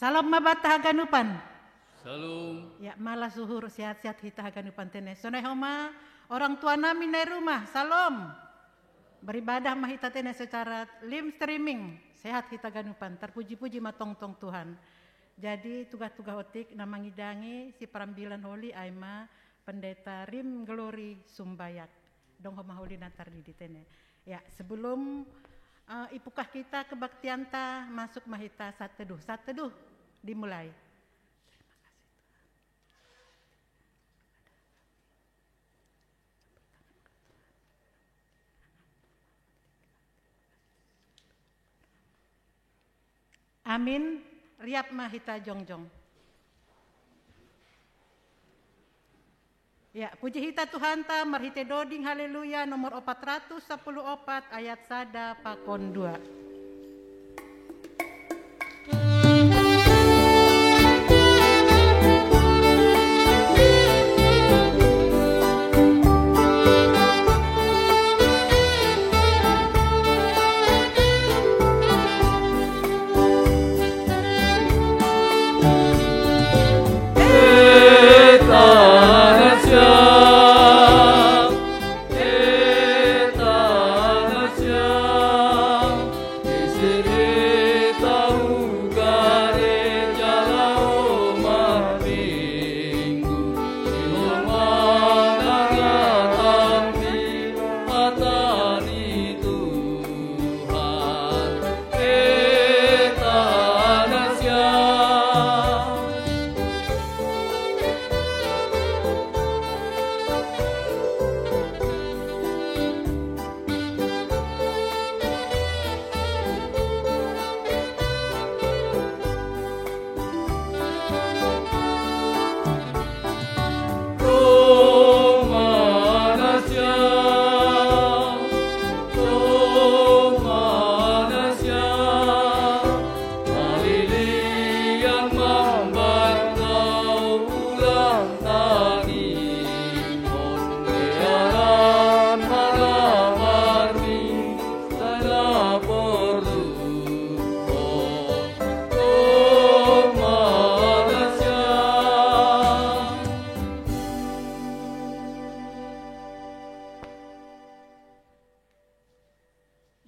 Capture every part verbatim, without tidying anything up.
Salam ma banta haganupan. Salam. Ya, malas uhur, sehat-sehat hita haganupan tene. Sonai homa orang tua nami nai rumah. Salam. Beribadah ma hita tene secara live streaming. Sehat hita haganupan. Terpuji-puji ma tongtong Tuhan. Jadi tuga-tuga otik na mangidangi si parambilan holi ai ma Pendeta Rim Glory Sumbayak. Dong homa holi na tardidi tene. Ya, sebelum uh, ipukah kita kebaktianta, masuk ma hita saat teduh. Saat teduh dimulai. Amin. Riap ma hita jongjong. Ya, puji hita Tuhanta marhite doding haleluya nomor opat ratus sepuluh opat ayat sada pakon dua.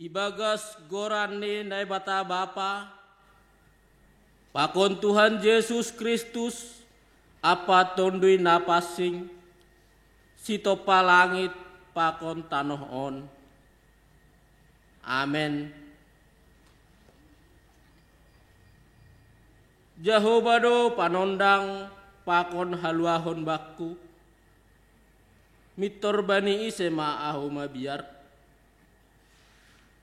Ibagas goran ni Naibata Bapa, pakon Tuhan Jesus Kristus, Apa Tondui na Pansing, sitompa langit pakon tanoh on. Amen. Jahowa do panondang pakon haluahon bakku, mintor bani ise ma ahu mabiar.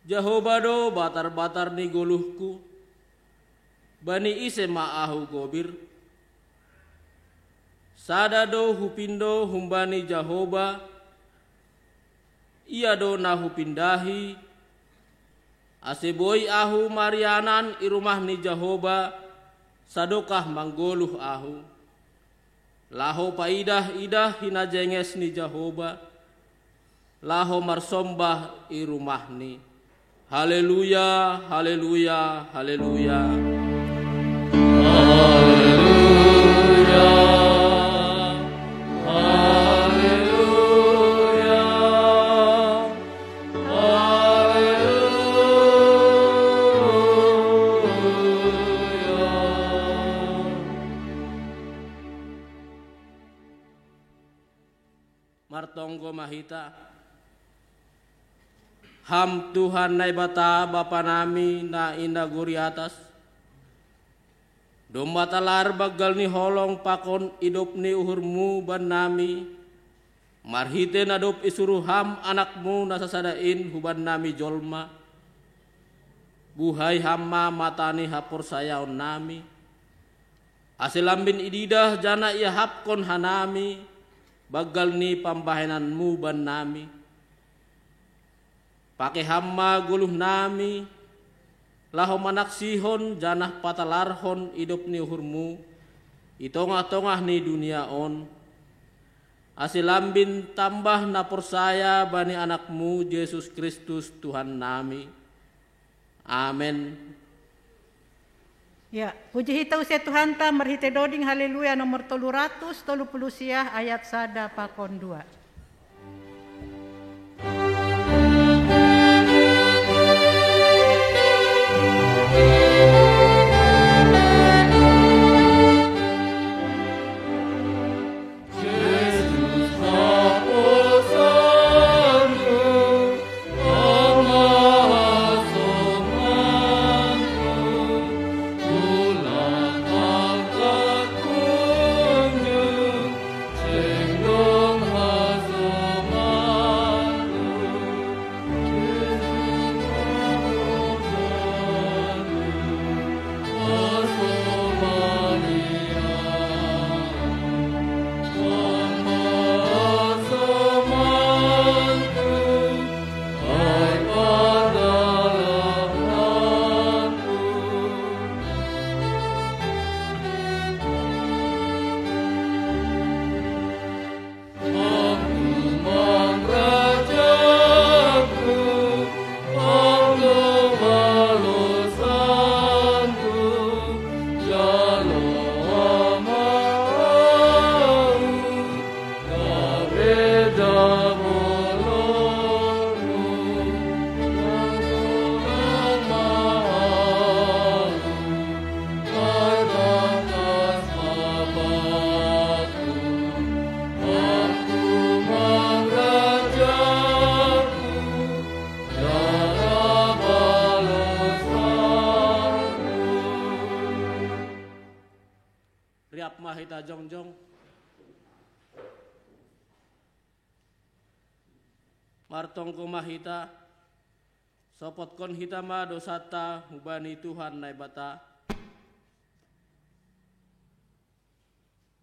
Jahowa do batar-batar ni goluhku, bani ise ma ahu gobir. Sada do hupindo humbani Jahowa, ia do na hupindahi, ase boi ahu marianan i rumah ni Jahowa, sadokah manggoluh ahu. Laho paidah-idah hinajenges ni Jahowa, laho marsombah i rumahni. Haleluya, haleluya, haleluya. Haleluya, haleluya, haleluya. Martonggo ma hita. Ham Tuhan Naibata Bapa nami na i nagori atas, domma talar banggal ni holong pakon idop ni uhurmu bannami, marhite na dob isuruh Ham Anakmu na sasada in hubannami jolma. Buhai Ham ma mata ni haporsayaonnami, ase lambin ididah janah iahapkon hanami banggal ni pambahenanmu bannami. Pake Ham ma goluhnami, laho manaksihon janah patalarhon idop ni uhurmu i tongah-tongah ni dunia on, ase lambin tambah na porsaya bani Anakmu Jesus Kristus Tuhannami. Amen. Ya, puji hita use Tuhanta marhite doding Haleluya nomor tolu ratus tolu puluh sia ayat sada pakon dua. Riap ma hita jongjong. Martonggo ma hita. Sopotkon hita ma dosata hubani Tuhan Naibata.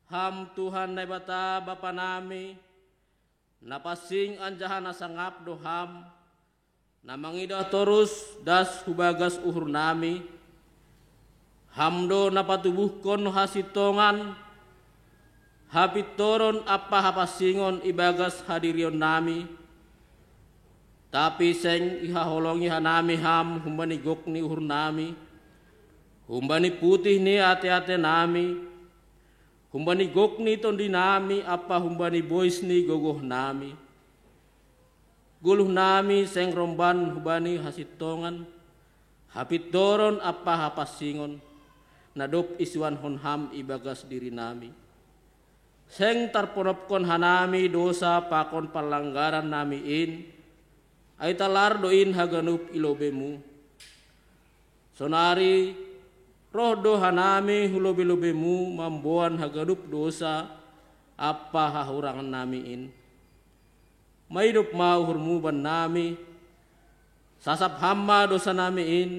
Ham Tuhan Naibata Bapa nami, na pansing anjaha na sangap do Ham, na mangidah torus das hu bagas uhur nami. Ham do na patubuhkon hasintongan, hapintoron ampa hapansingon ibagas hadirion nami. Tapi seng ihaholongi hanami Ham humbani gok ni uhur nami, humbani putih ni ate-ate nami, humbani gok ni tondi nami ampa humbani bois ni gogoh nami. Goluh nami seng romban hubani hasintongan, hapintoron ampa hapansingon, na dob isuankon Ham ibagas diri nami. Seng tarponopkon hanami dosa pakon panlanggaran nami in, ai talar do in haganup i lobei-Mu. Sonari roh do hanami hu lobei-lobei-Mu mamboan haganup dosa ampa hahurangan nami in. Maidop ma uhur-Mu bannami, sasap Ham ma dosa nami in,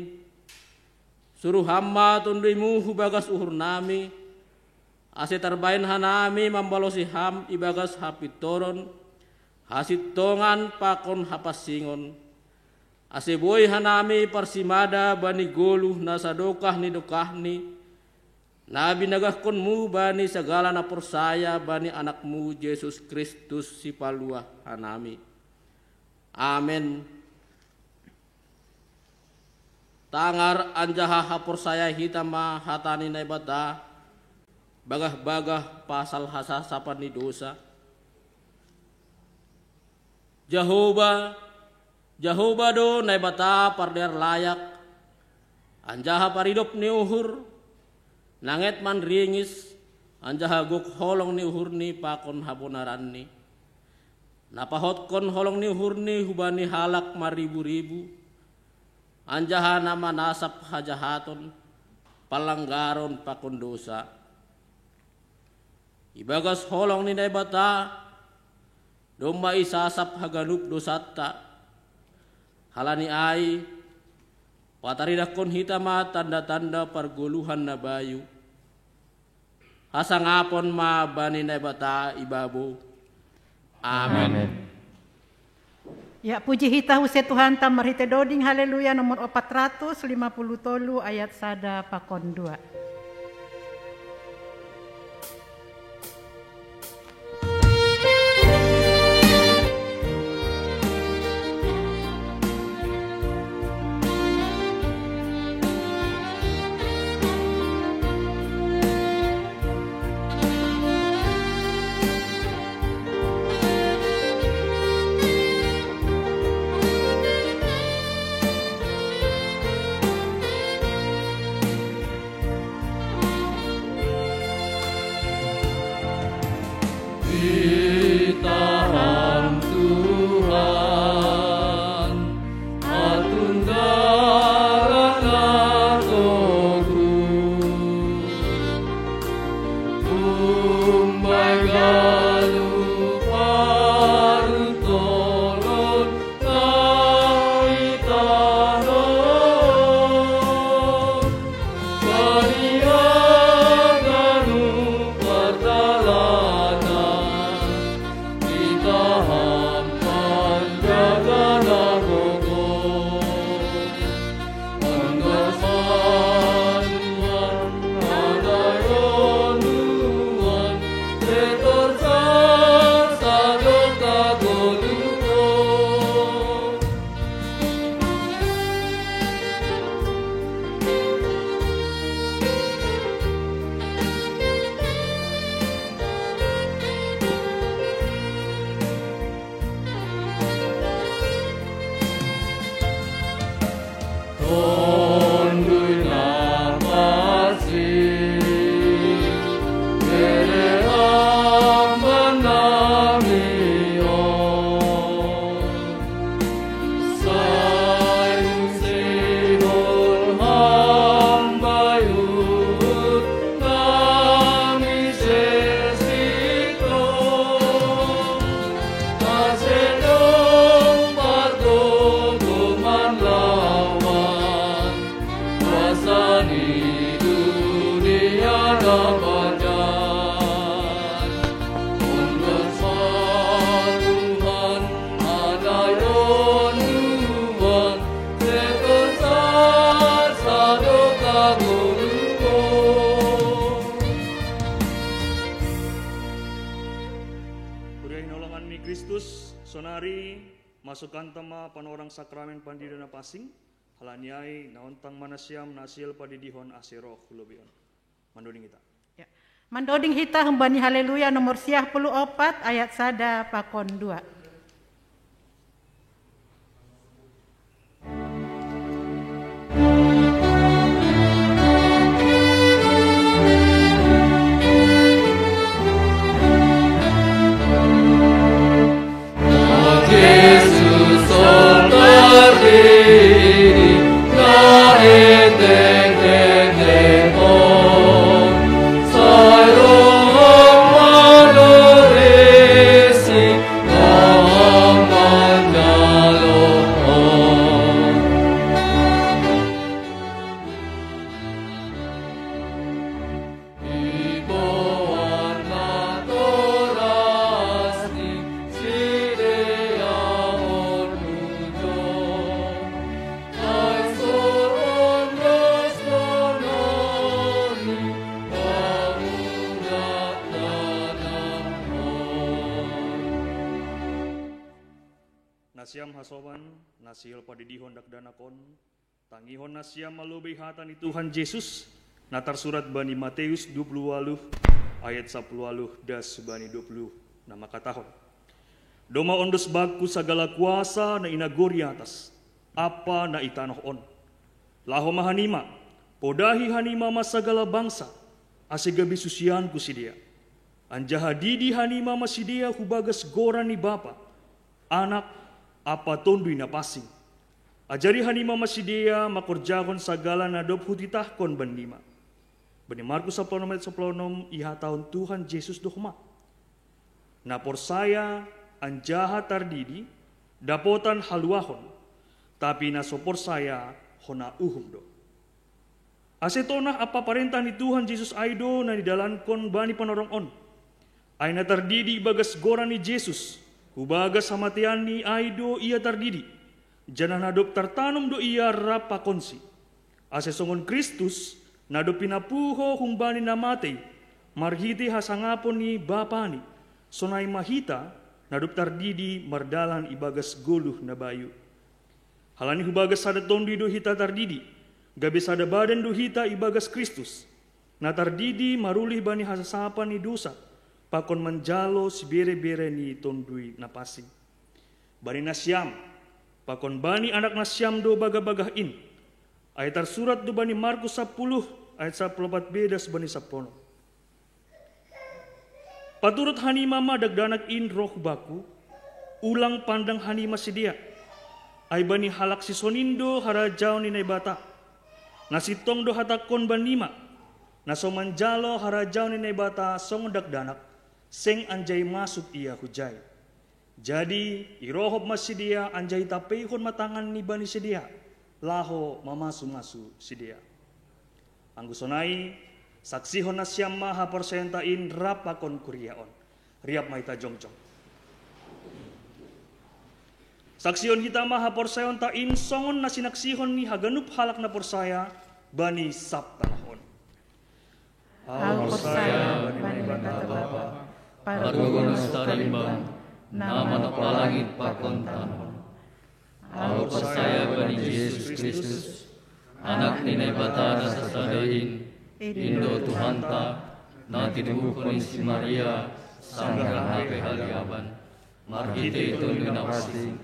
suruh Ham ma Tonduy-Mu hu bagas uhur nami, ase tarbahen hanami mambalosi Ham ibagas hapintoron, hasintongan pakon hapansingon, ase boi hanami parsimada bani goluh na sadokah ni dokahni, na binagahkon-Mu bani sagala na porsaya bani Anak-Mu Jesus Kristus Sipaluah hanami. Amen. Tangar anjaha haporsaya hita ma hata ni Naibata, bagah-bagah pasal hasasapan ni dosa. Jahowa, Jahowa do Naibata pardear layak, anjaha paridop ni uhur, na nget manringis, anjaha gok holong ni uhurni pakon habonaranni. Na pahotkon holong ni uhurni hubani halak maribu-ribu, anjaha na manasap hajahaton, panlanggaron pakon dosa. Ibagas holong ni Naibata, domma isasap haganup dosanta. Halani ai, pataridahkon hita ma tanda-tanda pargoluhan na bayu. Hasangapon ma bani Naibata i babou. Amen. Amen. Ya, puji hita use Tuhanta marhite doding Haleluya nomor opat ratus lima puluh tolu ayat sada pakon dua. Kuria hinolongan ni Kristus, sonari masukanta ma panorang sakramen pandidina pasing, halani ai naontang ma nasiam na sial padidihon ase roh hu lobei on. Mandoding hita. Ya. Mandoding hita humbani Haleluya nomor siah puluh opat ayat sada pakon dua. Nasiam hasoman, na sial padidihon dakdanak on, tangihon nasiam ma lobei hata ni Tuhan Jesus, na tarsurat bani Mateus dua puluh waluh ayat sapuluh waluh das bani dua puluh, na mangkatahon: Domma ondos bangku sagala kuasa na i nagori atas, ampa na i tanoh on. Laho ma hanima, podahi hanima ma sagala bangsa, ase gabe susianku sidea. Anjaha didi hanima ma sidea hu bagas goran ni Bapa, Anak, ampa Tonduy Napansing. Ajari hanima ma sidea mangkorjahon sagala na dob hutitahkon bannima. Bani Markus sapuluh onom ayat sapuluh onom ihatahon Tuhan Jesus do homa: Na porsaya anjaha tardidi, dapotan haluahon, tapi na so porsaya hona uhum do. Ase tonah ampa parentah ni Tuhan Jesus ai do na nidalankon bani panorang on. Ai na tardidi ibagas goran ni Jesus, hu bagas hamateanni ai do ia tardidi, janah na dob tartanom do ia rap pakonsi. Ase songon Kristus, na dob pinapuho humbani na matei, marhitei hasangapon ni Bapani, sonai ma hita, na dob tardidi mardalan ibagas goluh na bayu. Halani hu bagas sada tonduy do hita tardidi, gabe sada badan do hita ibagas Kristus, na tardidi marulih bani hasasapan ni dousa, pakon manjalo sibere-bere ni Tonduy Napansing. Bani nasiam, pakon bani anak nasiam do bagah-bagah in. Ai tarsurat do bani Markus sapuluh ayat sapuluh opat be das bani sapuluh onom: Paturut hanima ma dakdanak in roh hu bangku, ulang pandang hanima sidea. Ai bani halak sisonin do harajaon ni Naibata. Na sintong do hatangkon bannima: Na so manjalo harajaon ni Naibata songon dakdanak, seng anjai masuk ia hujai. Jadi irohop ma sidea anjaha itampeihon ma tanganni bani sidea, laho mamasu-masu sidea. Anggo sonai, saksihon nasiam ma haporsayaonta in rap pakon kuria on. Riap ma hita jongjong. Saksihon hita ma haporsayaonta in songon na sinaksihon ni haganup halak na porsaya bani sab tanoh on. Ahu porsaya bani Naibata Bapa, pargogoh na so tarimbang, na manopot langit pakon tanoh on. Ahu porsaya bani Jesus Kristus, Anak ni Naibata na sasada in, in do Tuhanta, na titubuhkon ni si Maria, sanggah hape haliaban, marhitei Tonduy Napansing,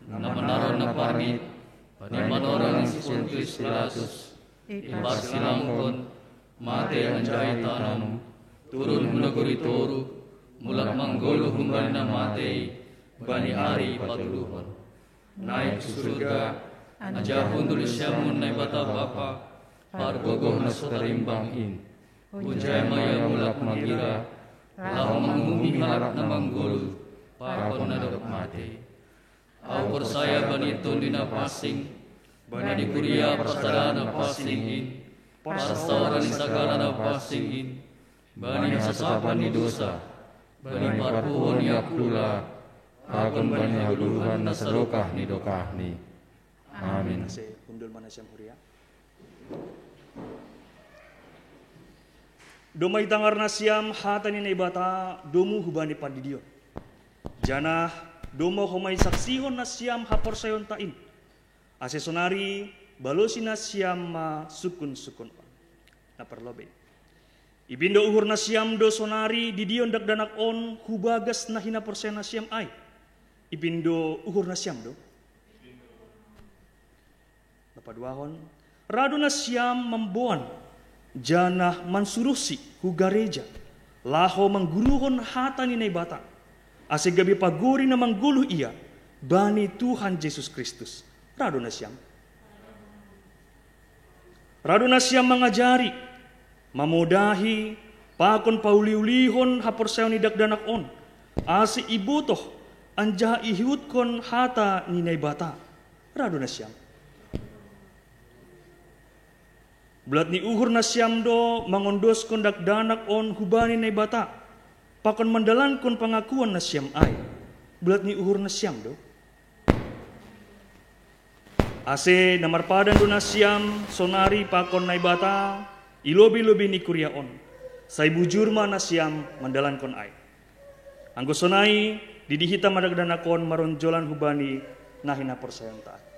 na manaron na parngit, paima norang ni si Pontius Pilatus, diparsilangkon, mate anjaha itanom, turun hu nagori toruh, mulak manggoluh humbani na mate i, bani ari patoluhon. Naik hu surga, anjaha hundul siamun Naibata Bapa, pargogoh na so tarimbang in. Hunjai ma Ia mulak mangira, laho manguhumi halak na manggoluh, pakon na dob mate. Ahu porsaya bani Tonduy Napansing, bani kuria parsadaan na pansing in, parsaoran ni sagala na pansing in, bani hasosapan ni dosa, bani parpuhon ni angkula, pakon bani hagoluhan na sadokah ni dokahni. Amin. Ase hundul ma nasiam huria. Domma itangar nasiam hata ni Naibata domu hubani pandidion. Janah domma homa isaksihon nasiam haporsayaonta in. Ase sonari balosi nasiam ma sungkun-sungkun on. Na parlobei. Ipindo uhur nasiam do sonari didion dakdanak on hu bagas na hinaporsayaon nasiam ai. Ipindo uhur nasiam do. Na paduahon, ra do nasiam mamboan, janah mansuruhsi hu gareja, laho mangguruhon hata ni Naibata, ase gabe pagori na manggoluh ia bani Tuhan Jesus Kristus. Ra do nasiam. Ra do nasiam mangajari, mamodahi, pakon pauliulihon haporsayaon ni dakdanak on, ase ibotoh anjaha iihutkon hata ni Naibata. Ra do nasiam. Bulat ni uhur nasiam do mangondoskon dakdanak on hubani Naibata, pakon mandalankon pangakuan nasiam ai. Bulat ni uhur nasiam do. Ase na marpadan do nasiam sonari pakon Naibata i lobei-lobei ni kuria on. Sai bujur ma nasiam mandalankon ai. Anggo sonai, didi hita ma dakdanak on maronjolan hubani na hinaporsayaonta.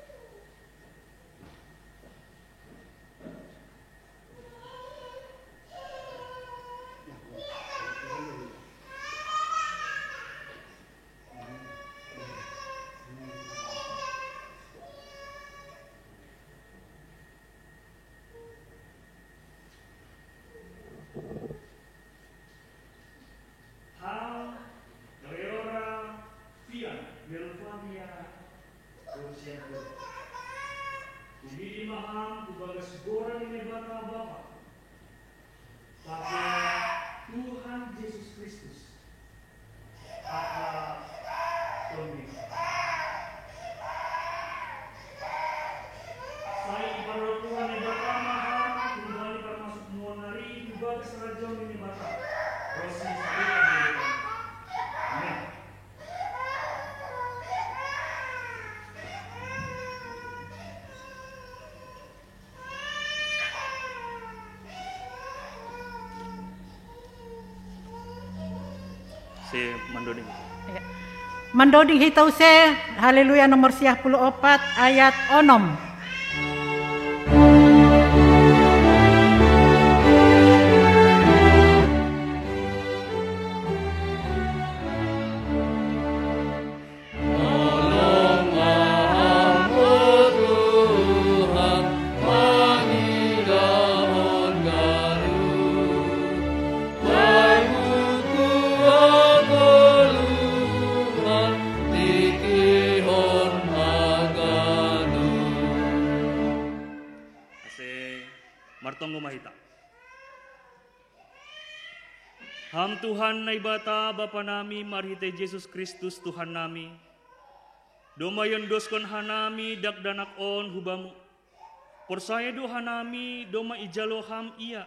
Ham, Cleora, Fian, Melvania, Rosianto. Humidi ma ham hu bagas goran ni Naibata Bapa, Bapa Tuhan Jesus Kristus. Apa Tony. Sai iparrohon Naibata ma ham, hubani parmasuk muon nari, hu bagas harajaon ni Naibata. Rosi saluhut ni Naibata. Amin. Se mandoding. Ya. Mandoding hita use, Haleluya nomor siah puluh opat ayat onom. Ase martonggo ma hita. Ham Tuhan Naibata Bapa nami, marhitei Jesus Kristus Tuhan nami, domma iondoskon hanami dakdanak on hu Bamu. Porsaya do hanami domma ijalo Ham Ia,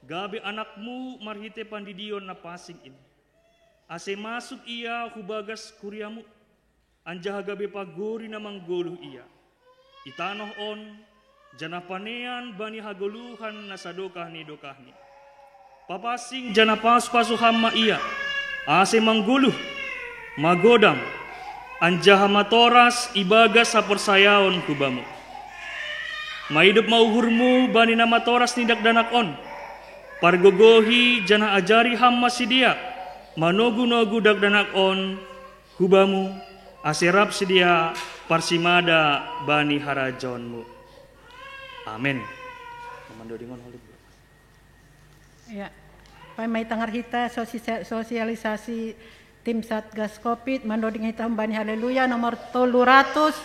gabe anakMu marhitei pandidion na pansing in, ase masuk Ia hu bagas kuriaMu. Anjaha gabe pagori na manggoluh ia i tanoh on, janah panean bani hagoluhan na sadokah ni dokahni. Papasing janah pasu-pasu Ham ma ia, ase manggoluh, magodang, anjaha matoras ibagas haporsayaon hu Bamu. Maidop ma uhur-Mu bani na matoras ni dakdanak on. Pargogohi janah ajari Ham ma sidea manogu-nogu dakdanak on hu Bamu, ase rap sidea parsimada bani harajaon-Mu. Amen. Mandodingon holik. Ya, pamai tangar hita sosialisasi tim Satgas Covid mandoding hita humbani Haleluya nomor tolu ratus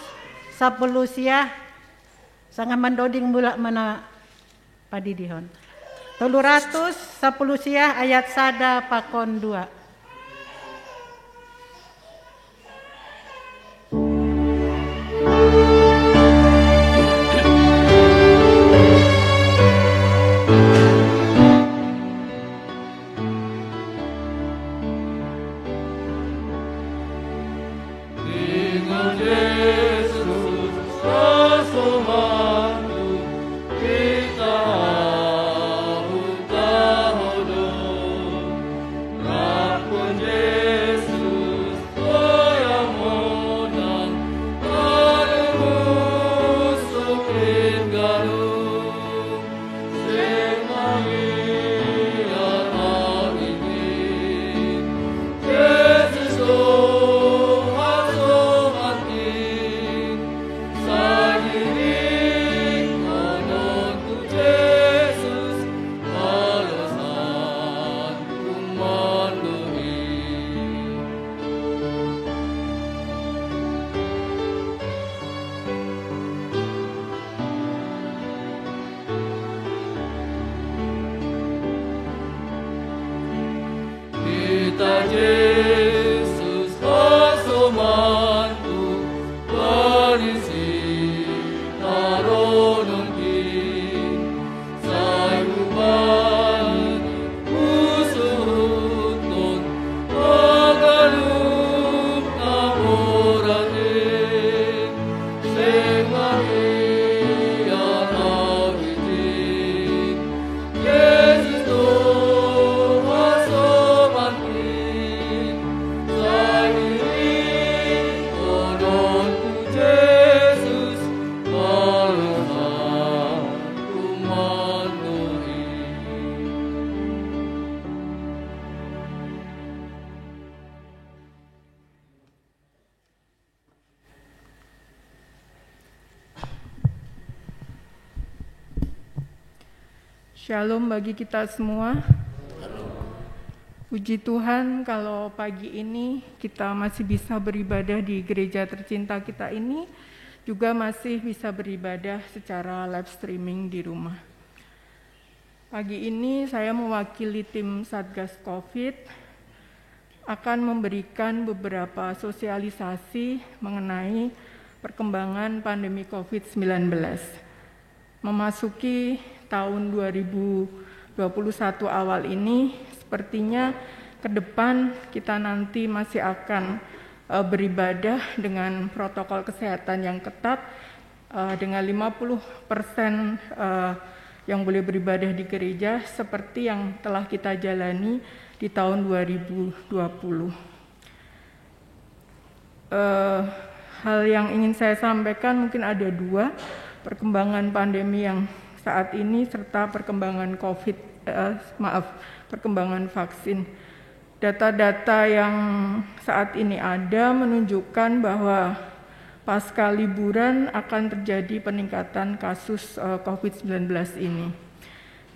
sapuluh siah. Sangah mandoding mula mana padidihon. Tolu ratus sapuluh siah ayat sada pakon dua. Shalom bagi kita semua. Puji Tuhan, kalau pagi ini kita masih bisa beribadah di gereja tercinta kita ini, juga masih bisa beribadah secara live streaming di rumah. Pagi ini saya mewakili tim Satgas Covid akan memberikan beberapa sosialisasi mengenai perkembangan pandemi Covid sembilan belas. Memasuki tahun dua ribu dua puluh satu awal ini, sepertinya ke depan kita nanti masih akan uh, beribadah dengan protokol kesehatan yang ketat, uh, dengan lima puluh persen uh, yang boleh beribadah di gereja seperti yang telah kita jalani di tahun dua ribu dua puluh. Uh, hal yang ingin saya sampaikan mungkin ada dua, perkembangan pandemi yang saat ini serta perkembangan COVID, uh, maaf, perkembangan vaksin. Data-data yang saat ini ada menunjukkan bahwa pasca liburan akan terjadi peningkatan kasus uh, COVID sembilan belas ini.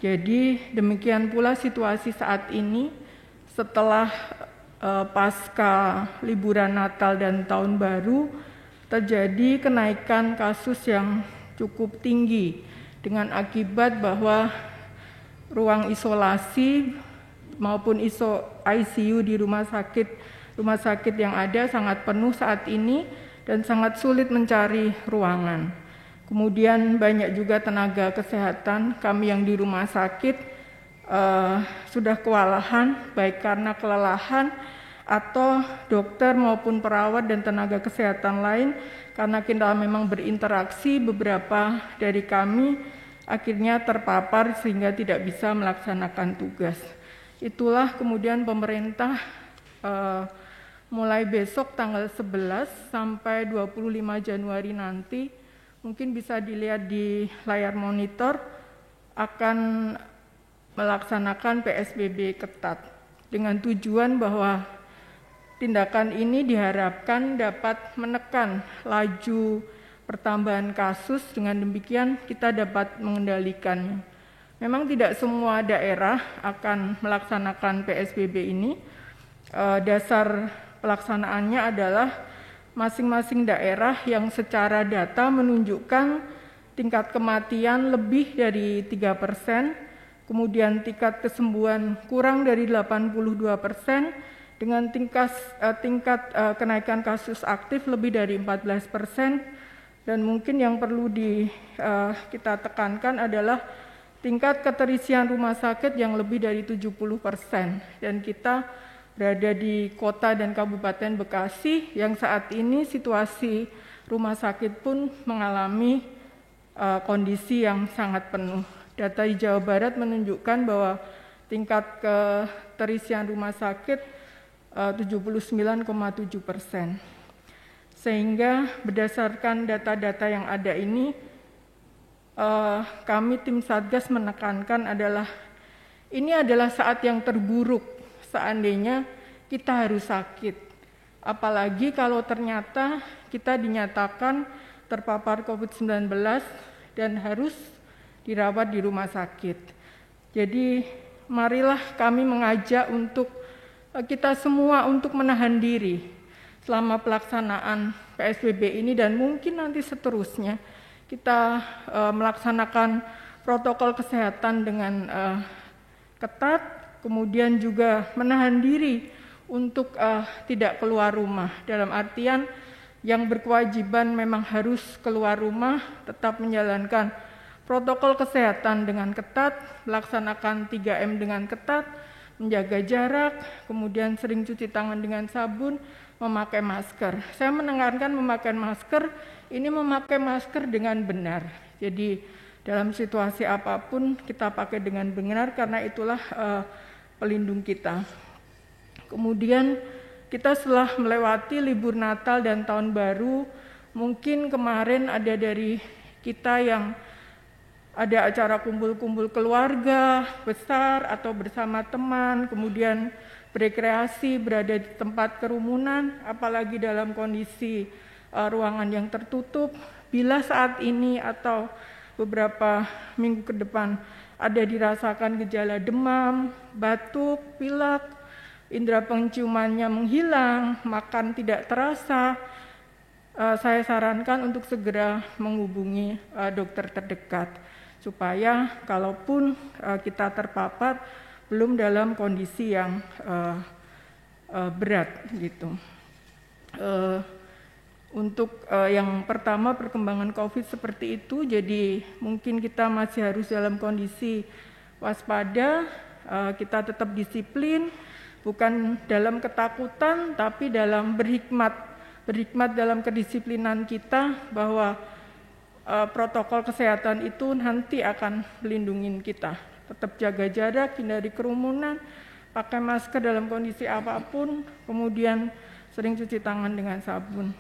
Jadi demikian pula situasi saat ini setelah uh, pasca liburan Natal dan Tahun Baru terjadi kenaikan kasus yang cukup tinggi dengan akibat bahwa ruang isolasi maupun iso I C U di rumah sakit rumah sakit yang ada sangat penuh saat ini dan sangat sulit mencari ruangan. Kemudian banyak juga tenaga kesehatan kami yang di rumah sakit uh, sudah kewalahan baik karena kelelahan atau dokter maupun perawat dan tenaga kesehatan lain, karena kita memang berinteraksi, beberapa dari kami akhirnya terpapar sehingga tidak bisa melaksanakan tugas. Itulah kemudian pemerintah eh, mulai besok tanggal sebelas sampai dua puluh lima Januari nanti, mungkin bisa dilihat di layar monitor, akan melaksanakan P S B B ketat dengan tujuan bahwa tindakan ini diharapkan dapat menekan laju pertambahan kasus, dengan demikian kita dapat mengendalikannya. Memang tidak semua daerah akan melaksanakan P S B B ini. Eh, dasar pelaksanaannya adalah masing-masing daerah yang secara data menunjukkan tingkat kematian lebih dari tiga persen, kemudian tingkat kesembuhan kurang dari delapan puluh dua persen, dengan tingkat, eh, tingkat eh, kenaikan kasus aktif lebih dari empat belas persen, dan mungkin yang perlu di, eh, kita tekankan adalah tingkat keterisian rumah sakit yang lebih dari tujuh puluh persen, dan kita berada di kota dan kabupaten Bekasi yang saat ini situasi rumah sakit pun mengalami eh, kondisi yang sangat penuh. Data di Jawa Barat menunjukkan bahwa tingkat keterisian rumah sakit eh, tujuh puluh sembilan koma tujuh persen. Sehingga berdasarkan data-data yang ada ini, eh, kami tim Satgas menekankan adalah ini adalah saat yang terburuk seandainya kita harus sakit. Apalagi kalau ternyata kita dinyatakan terpapar covid sembilan belas dan harus dirawat di rumah sakit. Jadi marilah kami mengajak untuk eh, kita semua untuk menahan diri selama pelaksanaan P S B B ini dan mungkin nanti seterusnya kita eh, melaksanakan protokol kesehatan dengan eh, ketat, kemudian juga menahan diri untuk eh, tidak keluar rumah. Dalam artian yang berkewajiban memang harus keluar rumah, tetap menjalankan protokol kesehatan dengan ketat, melaksanakan tiga M dengan ketat, menjaga jarak, kemudian sering cuci tangan dengan sabun, memakai masker. Saya menekankan memakai masker, ini memakai masker dengan benar. Jadi dalam situasi apapun kita pakai dengan benar karena itulah eh, pelindung kita. Kemudian kita setelah melewati libur Natal dan Tahun Baru, mungkin kemarin ada dari kita yang ada acara kumpul-kumpul keluarga besar atau bersama teman, kemudian berekreasi, berada di tempat kerumunan, apalagi dalam kondisi eh, ruangan yang tertutup. Bila saat ini atau beberapa minggu ke depan ada dirasakan gejala demam, batuk, pilek, indera penciumannya menghilang, makan tidak terasa, eh, saya sarankan untuk segera menghubungi eh, dokter terdekat supaya kalaupun eh, kita terpapar belum dalam kondisi yang eh, eh, berat gitu. Eh, untuk eh, yang pertama perkembangan covid seperti itu, jadi mungkin kita masih harus dalam kondisi waspada, eh, kita tetap disiplin, bukan dalam ketakutan tapi dalam berhikmat, berhikmat dalam kedisiplinan kita bahwa eh, protokol kesehatan itu nanti akan melindungi kita. Tetap jaga jarak, hindari kerumunan, pakai masker dalam kondisi apapun, kemudian sering cuci tangan dengan sabun.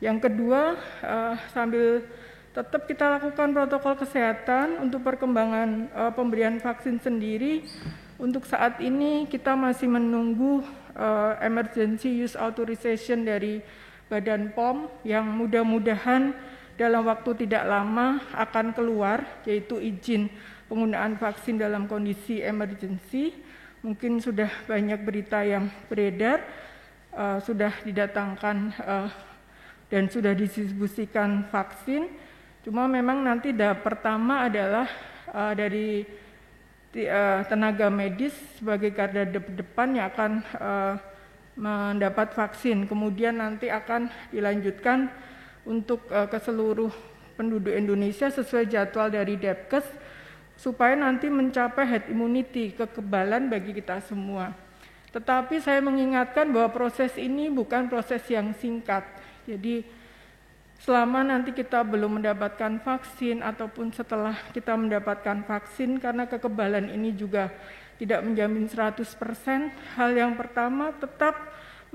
Yang kedua, eh, sambil tetap kita lakukan protokol kesehatan untuk perkembangan eh, pemberian vaksin sendiri. Untuk saat ini kita masih menunggu eh, emergency use authorization dari Badan pom yang mudah-mudahan dalam waktu tidak lama akan keluar, yaitu izin penggunaan vaksin dalam kondisi emergency. Mungkin sudah banyak berita yang beredar, eh, sudah didatangkan eh, dan sudah didistribusikan vaksin. Cuma memang nanti tahap pertama adalah eh, dari ti- eh, tenaga medis sebagai garda de- depan yang akan eh, mendapat vaksin. Kemudian nanti akan dilanjutkan untuk eh, ke seluruh penduduk Indonesia sesuai jadwal dari Depkes supaya nanti mencapai herd immunity, kekebalan bagi kita semua. Tetapi saya mengingatkan bahwa proses ini bukan proses yang singkat. Jadi selama nanti kita belum mendapatkan vaksin ataupun setelah kita mendapatkan vaksin, karena kekebalan ini juga tidak menjamin seratus persen, hal yang pertama tetap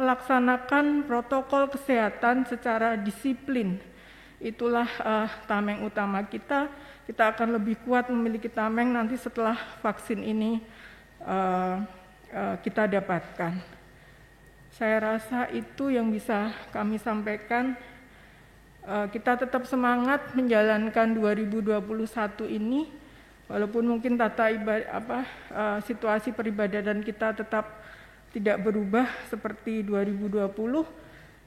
melaksanakan protokol kesehatan secara disiplin. Itulah uh, tameng utama kita. Kita akan lebih kuat memiliki tameng nanti setelah vaksin ini uh, uh, kita dapatkan. Saya rasa itu yang bisa kami sampaikan. Uh, kita tetap semangat menjalankan dua ribu dua puluh satu ini, walaupun mungkin tata ibadah apa uh, situasi peribadatan kita tetap tidak berubah seperti dua ribu dua puluh,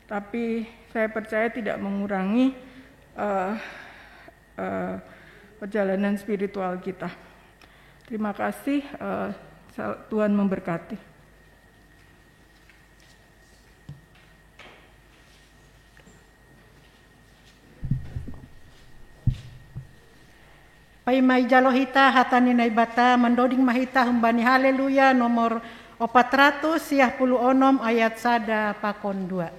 tapi saya percaya tidak mengurangi uh, uh, perjalanan spiritual kita. Terima kasih, uh, Tuhan memberkati. Pai mai jalo hita hata ni Naibata, mandoding mahita humbani Haleluya nomor opat ratus siah puluh onom ayat sada pakon dua.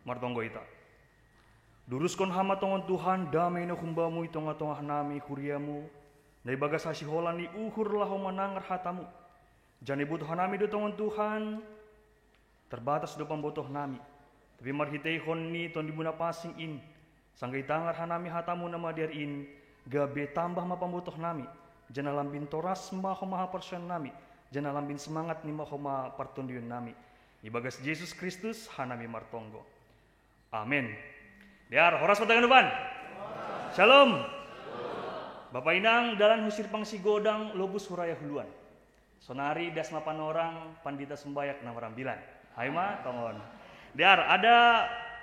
Martonggo ita. Duruskon hama tongon Tuhan, damei no humbamu i tongah-tongah nami huriamu, na ibagas hasiholan ni uhur laho manangar hatamu. Jana ibotoh hanami do tongon Tuhan, terbatas do pambotoh nami. Tapi marhiteihon ni Tondimuna Pasing in, sanggah itangar hanami hatamu na madear in, gabe tambah ma pambotoh nami, jana lambin toras ma homa haporsayaon nami, jana lambin semangat ni ma homa partondion nami. Ibagas Jesus Kristus hanami martonggo. Amen. Dear, horas patangganupan. Shalom. Bapak Inang, dalan husir pangsi godang lobus huraya huluan. Sonari das ma panorang pandita sumbayak na marambilan. Hai ma, tongon. Dear, ada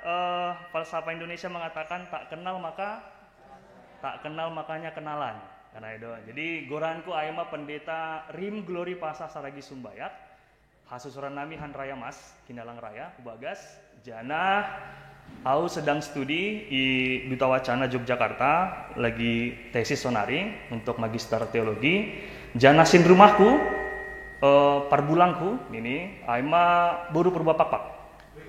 uh, falsafah Indonesia mengatakan tak kenal maka tak kenal makanya kenalan. Karena itu. Jadi goranku ai ma pendeta Rim Glory Pasah Saragi Sumbayak. Hasusuran nami han raya mas, kinalang raya, hubagas, janah au sedang studi i Duta Wacana Yogyakarta, lagi tesis sonari untuk magister teologi. Janah sin rumahku, eh, parbulangku, nini, ai ma boru Purba Pakpak.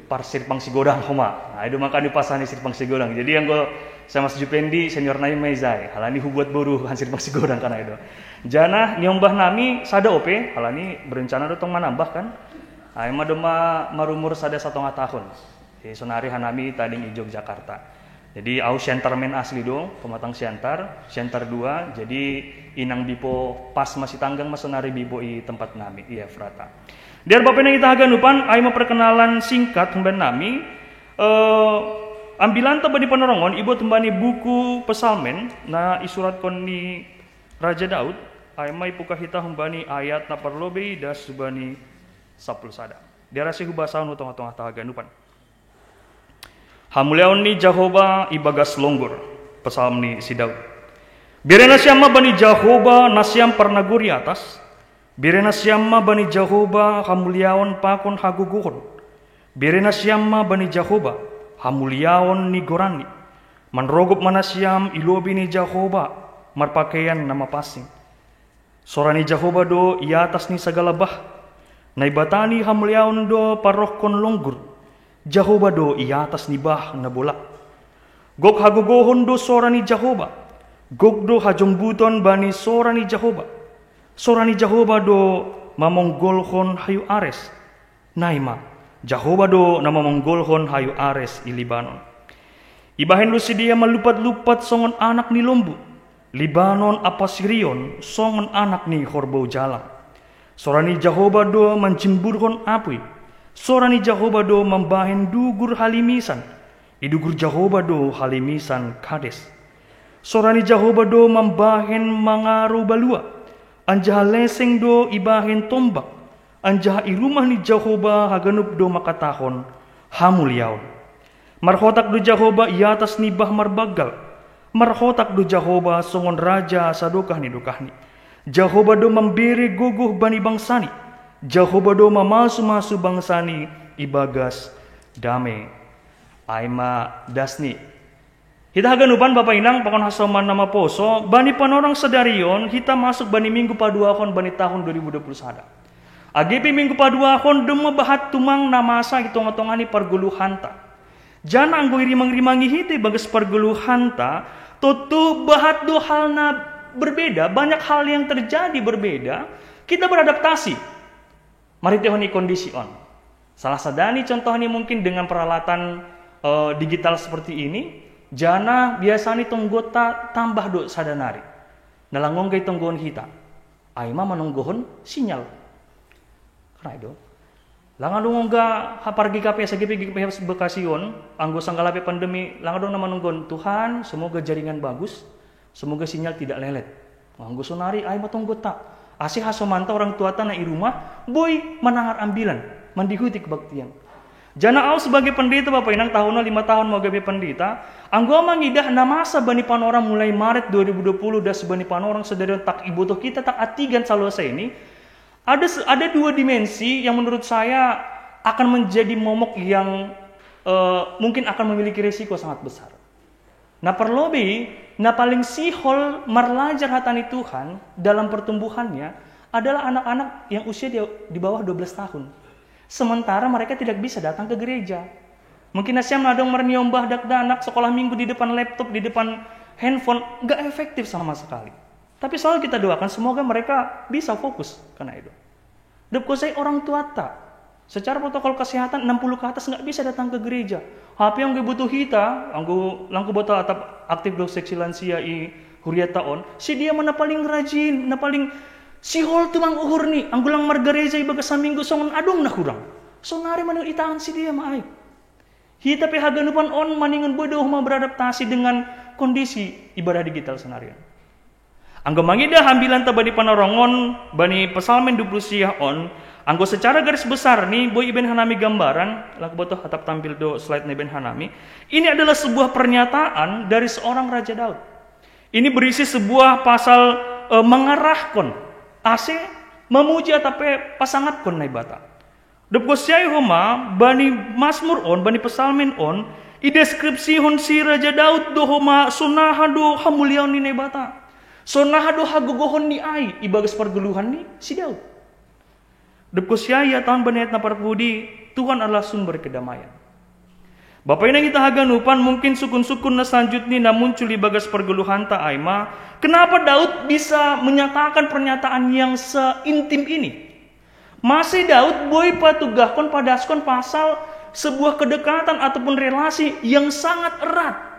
Parsirpang sigodang homa. Nah, ido maka dipasani sirpang sigodang. Jadi yang go sama Mas Jupendi senior nai maizai. Halani hubuat boru han sirpang sigodang kana ido. Janah niombah nami sada ope, halani berencana dotong manambah kan. Ai ma doma marumur sada satongah tahun. Jadi sonari hanami tading i Yogyakarta. Jadi au Siantar men asli do, pematang Siantar, Siantar dua, jadi inang bipo pas masih tanggang masonari bipo i tempat nami, i Efrata. Diar bapenang ita haganupan, ai ma perkenalan singkat humban nami, eh, Ambilanta bani panorongon ibuat humbani buku Pesalmen na isuratkon ni Raja Daud. Ai ma ibuka hita humbani ayat na parlobei das humbani sampulu sada. Diarasi hubasahon hu tonga-tonga ta haganupan. Hamuliaon ni Jahowa ibagas longgur. Pesalm ni si Daud. Bere nasiam ma bani Jahowa nasiam parnagori atas. Bere nasiam ma bani Jahowa hamuliaon pakon hagogohon. Bere nasiam ma bani Jahowa hamuliaon ni goranni. Manrogop ma nasiam i lobei ni Jahowa marpakeian na mapansing. Sora ni Jahowa do i atas ni sagala bah. Naibata ni hamuliaon do parohkon longgur. Jahowa do i atas ni bah na bolak. Gok hagogohon do sora ni Jahowa. Gok do hajombuton bani sora ni Jahowa. Sora ni Jahowa do mamonggolhon hayu ares. Nai ma, Jahowa do na mamonggolhon hayu ares i Libanon. Ibahen do sidea malupat-lupat songon anak ni lombu. Libanon ampa Sirion songon anak ni horbou jalang. Sora ni Jahowa do manjimburhon apui. Sora ni Jahowa do mambahen dugur halimisan. I dugur Jahowa do halimisan Kades. Sora ni Jahowa do mambahen mangarou balua. Anjaha leseng do ibahen tombak. Anjaha i rumah ni Jahowa haganup do mangkatahon hamuliaon. Marhotak do Jahowa i atas ni bah marbanggal. Marhotak do Jahowa songon raja sadokah ni dokahni. Jahowa do mambere gogoh bani bangsani. Jahowa do mamasu-masu bangsani ibagas dame. Ai ma dasni. Hita haganupan bapa inang pakon hasoman na maposo, bani panorang sadari on hita masuk bani minggu paduahon bani tahun dua ribu dua puluh sada. Age pe minggu paduahon domma bahat tumang na masa i tonga-tonga ni pargoluhanta. Janah anggo irimang-rimangi hita ibagas pargoluhanta, tontu bahat do hal na berbeda, banyak hal yang terjadi berbeda, kita beradaptasi. Marhitehon ni kondisi on. Salah sadani contohni mungkin dengan peralatan eh, digital seperti ini, janah biasani tonggonta tambah do sada nari. Na lang ongga itonggohon hita. Ai ma manonggohon sinyal. Karena itu, lang adong ongga hapargi K P S, G P, G P S Bekasi on, anggo sanggalape pandemi, lang adong na manonggohon, "Tuhan, semoga jaringan bagus, semoga sinyal tidak lelet." Anggo sonari ai ma tonggonta. Ase hasomanta orang tuata na i rumah, boi manangar ambilan, mandihuti kebaktian. Janah au sebagai pendeta, bapa inang, tahun lima tahun ma gabe pendeta, anggo au mangidah na masa bani panorang mulai Maret dua ribu dua puluh das bani panorang sadari on tak ibotoh hita tak atigan salose ini, ada se- ada dua dimensi yang menurut saya akan menjadi momok yang eh, mungkin akan memiliki risiko sangat besar. Na parlobei, na paling sihol marlajar hata ni Tuhan dalam pertumbuhannya adalah anak-anak yang usia di, di bawah dua belas tahun. Sementara mereka tidak bisa datang ke gereja. Mungkin nasiam na adong marniombah dakdanak sekolah minggu di depan laptop, di depan handphone, nggak efektif sama sekali. Tapi selalu kita doakan semoga mereka bisa fokus karena itu. Dob kosai orang tuata. Secara protokol kesehatan enam puluh ke atas nggak bisa datang ke gereja. Hape anggo ibotoh hita, anggo lang huboto atap aktif do seksi lansia i huriata on, sidea ma na paling rajin, na paling sihol tumang uhurni, anggo lang margareja ibagas saminggu songon adong na hurang. Sonari ma na itahan sidea ma ai. Hita pe haganupan on maningon boi do homa beradaptasi dengan kondisi ibadah digital sonari on. Anggo mangidah ambilanta bani panorongon, bani Psalmen dua puluh sia on, anggo secara garis besar ni boi ibaen hanami gambaran, lang huboto atap tampil do slide na ibaen hanami. Ini adalah sebuah pernyataan dari seorang Raja Daud. Ini berisi sebuah pasal eh, mengarahkon ase memuji atap pe pasangaphon Naibata. Dob kosai homa bani Masmur on, bani Psalmen on, ideskripsihon si Raja Daud do homa sonaha do hamuliaon ni Naibata. Sonaha do hagogohon ni ai ibagas pargoluhan ni si Daud. Dob kosai ia taon bani ayat na parpudi, Tuhan adalah sumber kedamaian. Bapa inang hita haganupan, mungkin sukun-sukun na selanjutni na muncul ibagas pargoluhanta ai ma, kenapa Daud bisa menyatakan pernyataan yang seintim ini? Mase Daud boi patugahkon padaskon pasal sebuah kedekatan ataupun relasi yang sangat erat.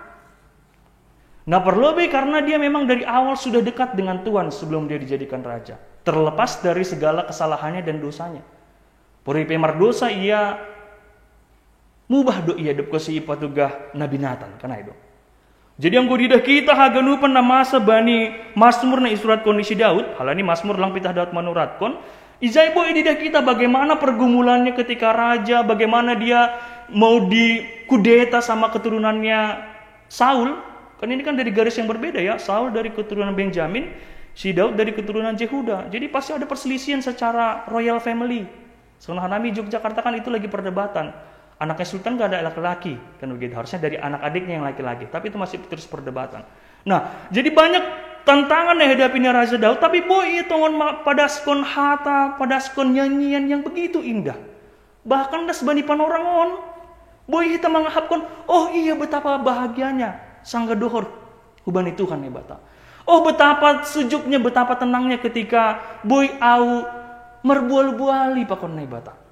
Na parlobei karena dia memang dari awal sudah dekat dengan Tuhan sebelum dia dijadikan raja. Terlepas dari segala kesalahannya dan dosanya. Puripe mardosa ia Mubah do ia dapkon si ipatugah Nabi Natan, kan ai do. Jadi anggo iidah hita haganupan na masa bani Masmur na isurat ni si Daud, halani Masmur lang pitah Daud manuratkan, ijai boi iidah hita bagaimana pergumulannya ketika raja, bagaimana dia mau dikudeta sama keturunannya Saul. Kan ini kan dari garis yang berbeda ya, Saul dari keturunan Benjamin, si Daud dari keturunan Yehuda. Jadi pasti ada perselisihan secara royal family. Songon hami Yogyakarta kan itu lagi perdebatan. Anaknya sultan gak ada laki-laki, kan begitu. Harusnya dari anak adiknya yang laki-laki, tapi itu masih terus perdebatan. Nah, jadi banyak tantangan yang dihadapi Raja Daud, tapi boi ia tongon padaskon hata, padaskon nyanyian yang begitu indah. Bahkan das bani panorang on, boi hita mangahapkon, oh iya, betapa bahagianya sangga dohor hubani Tuhan Naibata. Oh, betapa sejuknya, betapa tenangnya ketika boi au marbual-buali pakon Naibata.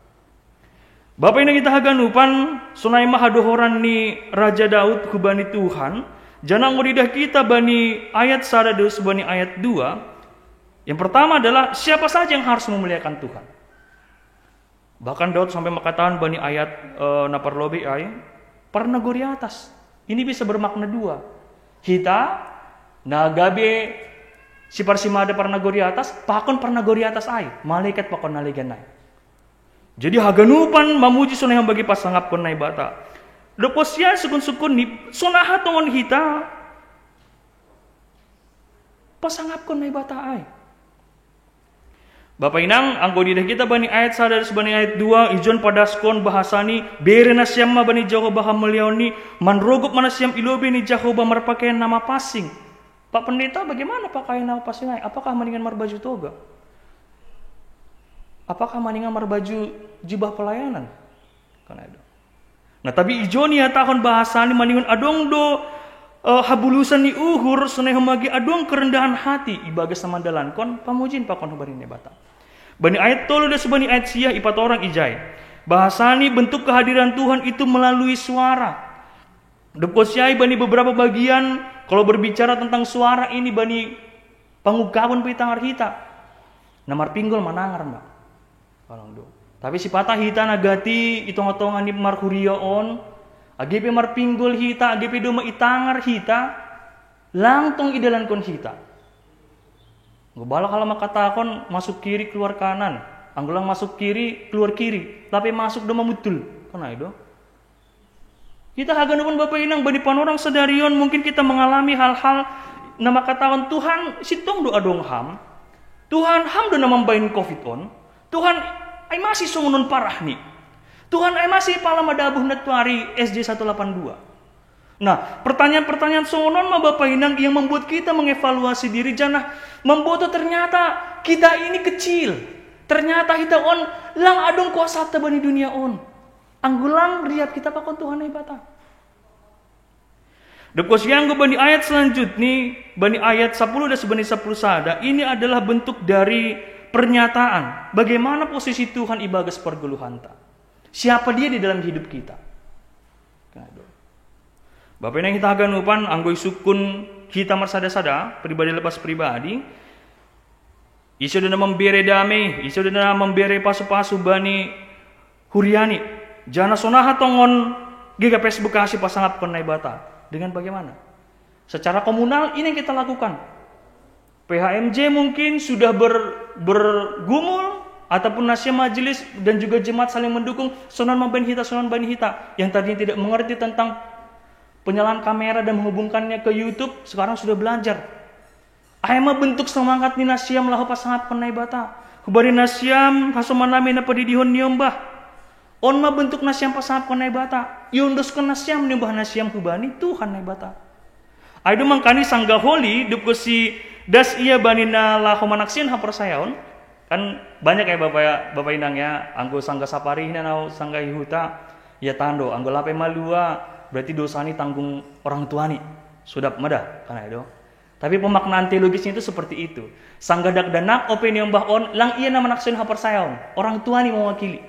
Bapa inang hita haganupan, sonai ma hadohoran ni Raja Daud hubani Tuhan. Janah anggo iidah hita bani ayat sada dos bani ayat dua. Yang pertama adalah siapa saja yang harus memuliakan Tuhan. Bahkan Daud sampai mengatakan bani ayat eh, na parlobei ai, parnagori atas. Ini bisa bermakna dua. Hita na gabe siparsimada parnagori atas, pakon parnagori atas ai, malaikat pakon na legan ai. Jadi haganupan mamuji sonai ma bagi pasangapkon Naibata. Dob sian sukun-sukun ni, sonaha tongon hita pasangapkon Naibata ai. Bapa inang, anggo iidah hita bani ayat sada dos bani ayat dua, ijon padaskon bahasa ni, bere nasiam ma bani Jahowa hamuliaon ni, manrogop ma nasiam i lobei ni Jahowa marpakaian na mapansing. Pak Pendeta, bagaimana pakaian na mapansing ai? Apakah maningan marbaju toga? Apakah maningan marbaju jubah pelayanan? Kan ai do. Nah, tapi ijon ihatahon bahasa ni maningon adong do eh, habulusan ni uhur, sonai ma bagi adong kerendahan hati ibagas na mandalankon pamujian pakon hubani Naibata. Bani ayat tolu dos bani ayat sia ipatorang ijai. Bahasa ni bentuk kehadiran Tuhan itu melalui suara. Dob sian bani beberapa bagian, kalau berbicara tentang suara ini bani pangungkapon pe itangar hita. Na marpinggol manangar ma. Palang do. Tapi sipata hita na gati i tonga-tonga ni marhuria on, age pe marpinggol hita, age pe domma itangar hita, lang tong idalankon hita. Anggo balang halak mangkatahon masuk kiri keluar kanan, anggo lang masuk kiri keluar kiri, tapi masuk do mamuntul. Kan ai do. Hita haganupan bapa inang bani panorang sadari on mungkin hita mengalami hal-hal na mangkatahon Tuhan sintong do adong ham. Tuhan ham do na mambahen covid on. Tuhan ai ma songon on parahni. Tuhan ai ma pala madabuh nantuari S J satu delapan dua. Nah, pertanyaan-pertanyaan songon on ma bapa inang yang membuat kita mengevaluasi diri janah mamboto ternyata kita ini kecil. Ternyata hita on lang adong kuasanta bani dunia on. Anggo lang riap hita pakon Tuhan Naibata. Dob sian anggo bani ayat selanjutnya, bani ayat sapuluh dos bani sapuluh sada, ini adalah bentuk dari pernyataan bagaimana posisi Tuhan ibagas pargoluhanta. Siapa dia di dalam hidup kita? Bapa inang hita haganupan, anggo isungkun hita marsada-sada, pribadi lepas pribadi, ise do na mambere dame, ise do na mambere pasu-pasu bani huriani. Janah sonaha tongon G K P S Bekasi pasangapkon Naibata. Dengan bagaimana? Secara komunal ini yang kita lakukan. P H M J mungkin sudah ber, bergumul ataupun nasiam majelis dan juga jemaat saling mendukung, sonon ma bani hita, sonon bani hita. Yang tadinya tidak mengerti tentang penyalaan kamera dan menghubungkannya ke YouTube, sekarang sudah belajar. Ai ma bentuk semangat ni nasiam laho pasangapkon Naibata. Hubani nasiam hasomannami na padidihon niombah. On ma bentuk nasiam pasangapkon Naibata. Iondoskon nasiam niombah nasiam hubani Tuhan Naibata. Ai do mangkani sangga holi dob sidas ia bani na laho manaksihon haporsayaon. Kan banyak ya bapa, bapa inang ya, anggo sangga sapari hinan au sangga i huta, ya tando, anggo lape malua, berarti dosa ni tanggung orang tua ni. Sodap ma da, kan ai do. Tapi pemaknaan teologisnya itu seperti itu. Sangga dakdanak ope niombah on, lang ia na manaksihon haporsayaon, orang tua ni mewakili.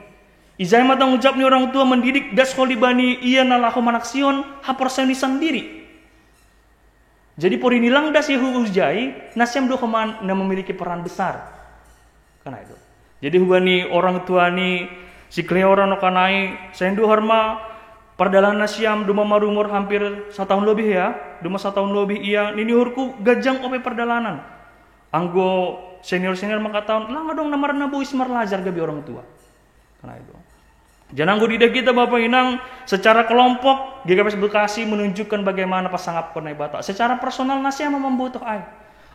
Ijai ma tanggung jawab ni orang tua mendidik, das holi bani ia na laho manaksihon haporsayaon ni sandiri. Jadi porini lang das ia hu ujai, nasiam do homa na memiliki peran besar. Kan ai do. Jadi hubani orang tua ni si Kleora no kan ai, sainduhar ma Pardalanan na siam dumama rumor hampir satahun lobih ya, dumama satahun lobih ia, nini uhurku gajang ope pardalanan. Anggo senior-senior mangkatahon, langa dong na marna bois marlajar gabe orang tua. Karena itu. Jadi anggo diidah hita Bapa Inang, secara kelompok G K P S Bekasi menunjukkan bagaimana pasangapkon Naibata. Secara personal na siam ma mambotoh ai.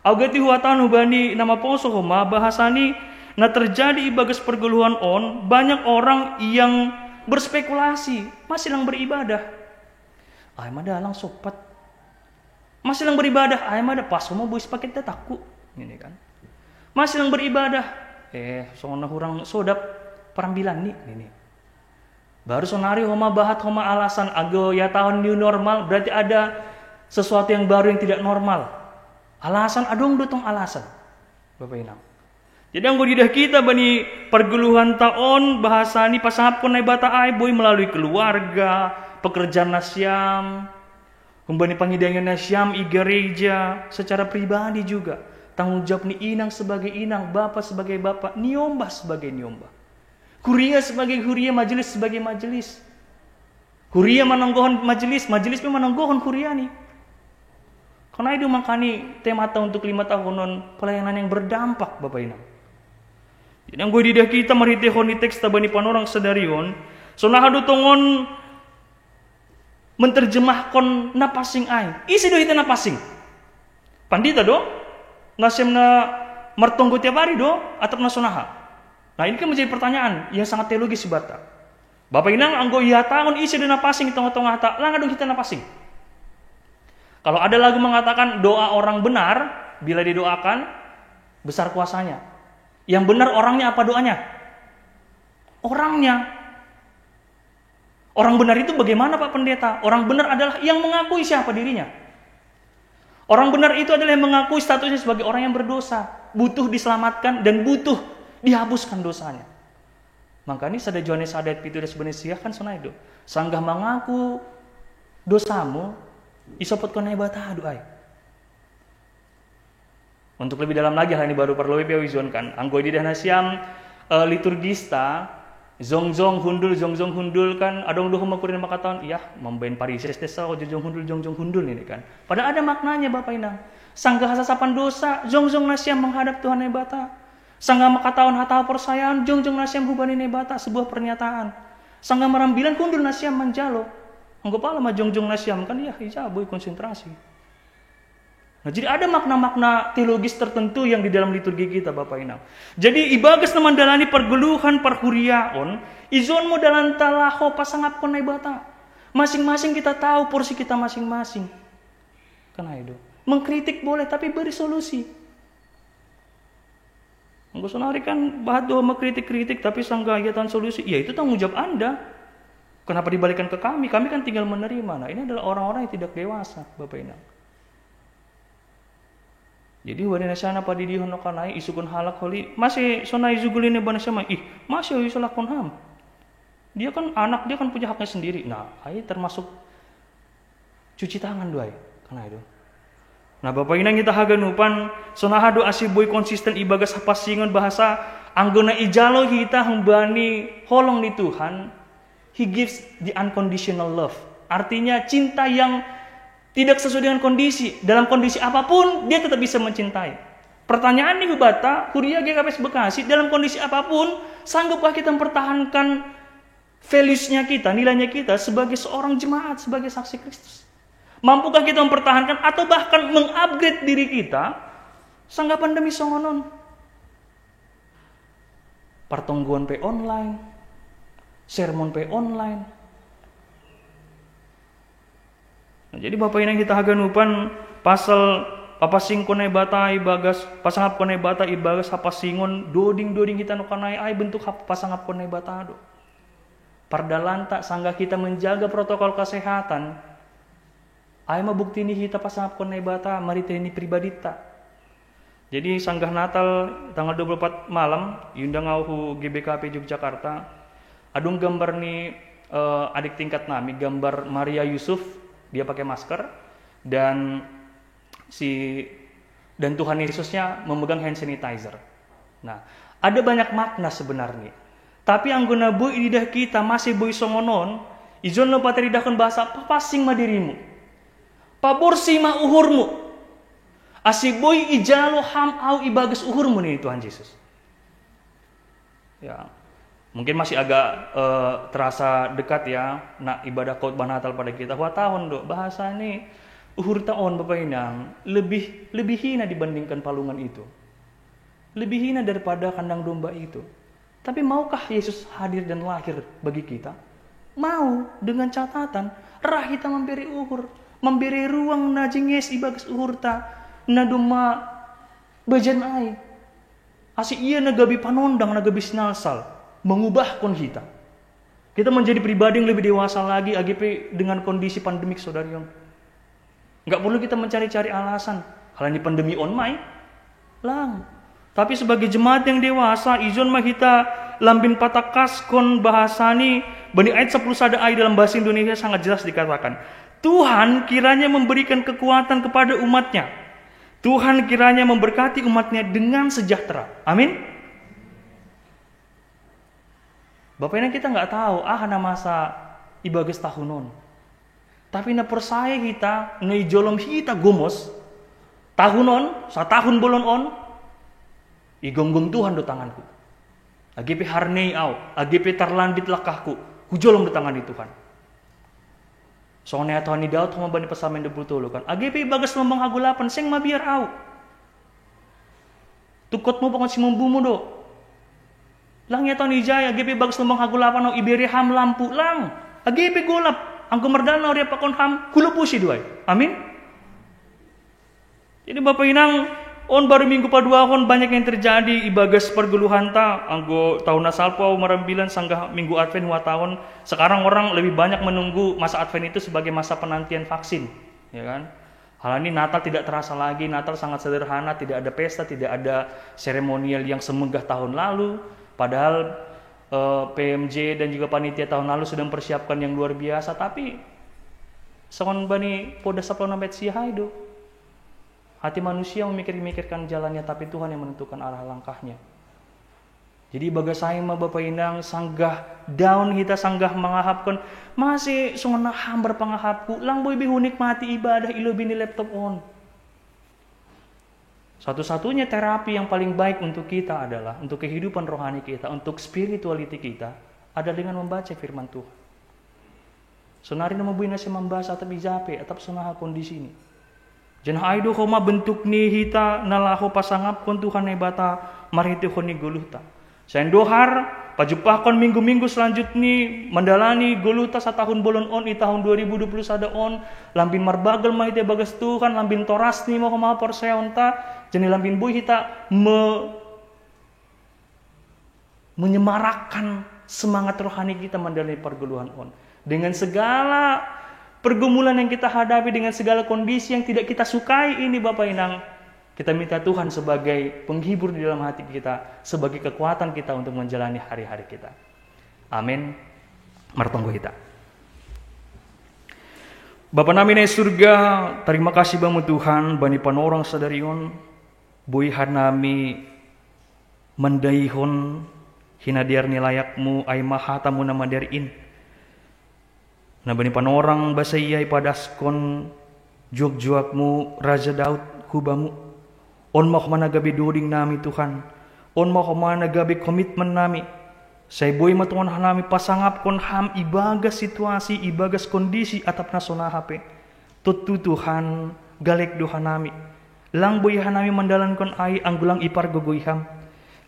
Au gati huhatahon hubani na maposo homa bahasani na terjadi ibagas perguluhan on, banyak orang yang berspekulasi, masih lang beribadah. Ai ma dalang sopat. Masih lang beribadah, ai ma da pas homa bois paket datangku. Ini kan. Masih lang beribadah, eh songon na hurang sodap parambilan ni ini. Baru sonari homa bahat homa alasan, anggo ihatahon new normal berarti ada sesuatu yang baru yang tidak normal. Alasan, adong do tong alasan. Bapa Inang. Jadi anggo diidah hita bani parguluhanta on, bahasani pasangapkon Naibata ai boi melalui keluarga, pekerjaan na siam, humbani pangidangion na siam i gereja, secara pribadi juga. Tanggung jawab ni inang sebagai inang, bapa sebagai bapa, niombah sebagai niombah. Huria sebagai huria, majelis sebagai majelis. Huria manonggohon majelis, majelis pe manonggohon huriani. Karena itu makani temata untuk lima tahunan pelayanan yang berdampak, Bapa Inang. Jadi anggo diidah hita marhitehon ni teks ta bani panorang sadari on, sonaha do tongon menterjemahkon na pansing ai. Ise do hita na pansing? Pandita do? Na siam na martonggo tiap ari do? Atap na sonaha? Nah, ini kan menjadi pertanyaan yang sangat teologis sibatta. Bapa Inang, anggo ihatahon ise do na pansing i tonga-tongata, langa dong hita na pansing. Kalau ada lagu mengatakan doa orang benar bila didoakan besar kuasanya. Yang benar orangnya apa doanya? Orangnya. Orang benar itu bagaimana, Pak Pendeta? Orang benar adalah yang mengakui siapa dirinya. Orang benar itu adalah yang mengakui statusnya sebagai orang yang berdosa, butuh diselamatkan dan butuh dihapuskan dosanya. Makanya sada Johannes sada pitu das benesia kan sonai do. Sanggah mangaku dosamu, isopotkon Naibata do ai. Untuk lebih dalam lagi hal ini baru perlu W P O izon kan. Anggo diidah na siam eh, liturgista, jongjong hundul, jongjong hundul kan, adong do homa huria na mangkatahon, iya, mambaen parises desa, jongjong hundul, jongjong hundul ini kan. Padahal ada maknanya Bapa Inang. Sanggah hasasapan dosa, jongjong na siam menghadap Tuhan Naibata. Sanggah mangkatahon hata haporsayaon, jongjong na siam hubani Naibata, sebuah pernyataan. Sanggah marambilan hundul na siam manjalo. Anggo pala ma jongjong na siam kan, iya, ija boi konsentrasi. Nah, jadi ada makna-makna teologis tertentu yang di dalam liturgi kita, Bapa Inang. Jadi ibagas na mandalani parguluhan parhuriaon, ijon mo dalanta laho pasangapkon Naibata. Masing-masing kita tahu porsi kita masing-masing. Kan ai do. Mengkritik boleh, tapi beri solusi. Anggo sonari kan bahat do mengkritik-kritik, tapi sanggah ihatahon solusi, ya itu tanggung jawab Anda. Kenapa dibalikan ke kami? Kami kan tinggal menerima. Nah, ini adalah orang-orang yang tidak dewasa, Bapak Inang. Jadi hubani na siam na padidihon nongkanai, isukkon halak holi, mase sonai jugul i ba na siam, ih, mase ho isalakkon ham? Dia kan anak, dia kan punya haknya sendiri. Nah, ai termasuk cuci tangan do ai, kan ai do. Nah, Bapa Inang hita haganupan, sonaha do ase boi konsisten ibagas hapansingon bahasa, anggo na ijalo hita humbani holong ni Tuhan, He gives the unconditional love. Artinya cinta yang tidak sesuai dengan kondisi. Dalam kondisi apapun, dia tetap bisa mencintai. Pertanyaan ni hubata, huria G K P S Bekasi, dalam kondisi apapun, sanggupkah kita mempertahankan values-nya kita, nilainya kita sebagai seorang jemaat, sebagai saksi Kristus? Mampukah kita mempertahankan atau bahkan mengupgrade diri kita, sanggah pandemi songon on? Partongguan pe online, sermon pe online. Nah, jadi Bapa Inang hita haganupan pasal papansingkon Naibata ibagas, pasangapkon Naibata ibagas hapansingon, doding-doding hita nongkanai ai bentuk hap-, pasangapkon Naibata do. Pardalanta sanggah hita menjaga protokol kesehatan, ai ma bukti ni hita pasangapkon Naibata marhite ni pribadinta. Jadi sanggah Natal tanggal dua puluh empat malam, iundang au hu G B K P Yogyakarta. Adong gambar ni eh, adik tingkat nami, gambar Maria Yusuf, dia pakai masker, dan si dan Tuhan Yesusnya memegang hand sanitizer. Nah, ada banyak makna sebenarnya. Tapi anggo na boi iidah hita mase boi songon on, Ijon lo pataridahkon bahasa papasing ma dirimu. Paborsih ma uhurmu. Asi boi ijalo ham au ibagas uhurmu ni Tuhan Jesus. Ya, mungkin masih agak eh, terasa dekat ya, nak ibadah khotbah Natal pada kita. Wah tahun do, bahasa ni uhur taon Bapak Inang lebih lebih hina dibandingkan palungan itu. Lebih hina daripada kandang domba itu. Tapi maukah Yesus hadir dan lahir bagi kita? Mau, dengan catatan, rah hita mambere uhur, mambere ruang na jenges ibagas uhurta, na domma bajan ai. Asi ia na gabe panondang, na gabe sinalsal, mengubahkon hita. Kita menjadi pribadi yang lebih dewasa lagi, agipe dengan kondisi pandemik, saudari. Nggak perlu kita mencari-cari alasan. Kalau ini pandemi on mai, lang. Tapi sebagai jemaat yang dewasa, ijon ma hita lambin patakaskon bahasa ni, bani ayat sepuluh sada ai dalam bahasa Indonesia sangat jelas dikatakan, Tuhan kiranya memberikan kekuatan kepada umatnya. Tuhan kiranya memberkati umatnya dengan sejahtera. Amin. Bapak Inang, kita nggak tahu ah na masa ibagas tahun on. Tapi na porsaya hita, na ijolom hita gomos, tahun on, satahun bolon on, igonggom Tuhan do tanganku. Agipe harnei au, agipe tarlandit langkahku, hujolom do tangan ni Tuhan. Songon na ihatahon ni Daud homa bani Psalmen dua puluh tolu kan. Agipe ibagas lombang hagolapan, seng mabiar au. Tungkotmu pangan simombumu do. Lang ihatahon ni ija, agipe ibagas lombang hagolapan au, ibere ham lampu, lang. Agipe golap, anggo mardalan au riapakon ham, hulopusi do ai. Amin. Jadi Bapak Inang, on baru minggu paduahon banyak yang terjadi ibagas perguluhanta, anggo tahun na salpu au marambilan sanggah minggu Advent huhatahon. Sekarang orang lebih banyak menunggu masa Advent itu sebagai masa penantian vaksin, ya kan? Hal ini Natal tidak terasa lagi, Natal sangat sederhana, tidak ada pesta, tidak ada seremonial yang semegah tahun lalu. Padahal eh, P M J dan juga panitia tahun lalu sedang persiapkan yang luar biasa, tapi songon bani poda sapuluh enam ayat sia hai do. Hati manusia memikir-mikirkan jalannya, tapi Tuhan yang menentukan arah langkahnya. Jadi bagas ai ma Bapak Inang, sanggah daon hita sanggah mangahapkon, masih songon na hambar pangahapku, lang boi be hunikmati ibadah i lobi ni laptop on. Satu-satunya terapi yang paling baik untuk kita adalah, untuk kehidupan rohani kita, untuk spirituality kita, adalah dengan membaca firman Tuhan. Sonari nama bui nasi membahas atap ijape, atap sonaha kondisi ini. Janah ai do homa bentuk ni hita na laho pasangapkon Tuhan Naibata marhitehon ni goluhta. Saindohar, pajumpahkon minggu-minggu selanjutni mandalani goluhta satahun bolon on i tahun dua ribu dua puluh sada on, lambin marbagel ma hita ibagas Tuhan, lambin toras ni ma homa porsayaonta, jadi lambin boi hita me menyemarakkan semangat rohani kita mandalani perguluhan on. Dengan segala pergumulan yang kita hadapi, dengan segala kondisi yang tidak kita sukai ini Bapak Inang, kita minta Tuhan sebagai penghibur di dalam hati kita, sebagai kekuatan kita untuk menjalani hari-hari kita. Amin. Martonggo hita. Bapa nami na i surga, terima kasih bamu Tuhan, bani panorang sadari on, boi hanami mandaihon hinadear ni layakmu ai ma hatamu na madear in. Na bani panorang basa ia ipadaskon juak-juakmu Raja Daud hu bamu. On ma homa na gabe doding nami Tuhan. On ma homa na gabe komitmen nami. Sai boi ma tongon hanami pasangapkon ham ibagas situasi, ibagas kondisi atap na sonaha pe. Tontu Tuhan, galek do hanami. Lang boi hanami mandalankon ai anggo lang ipargogoi ham.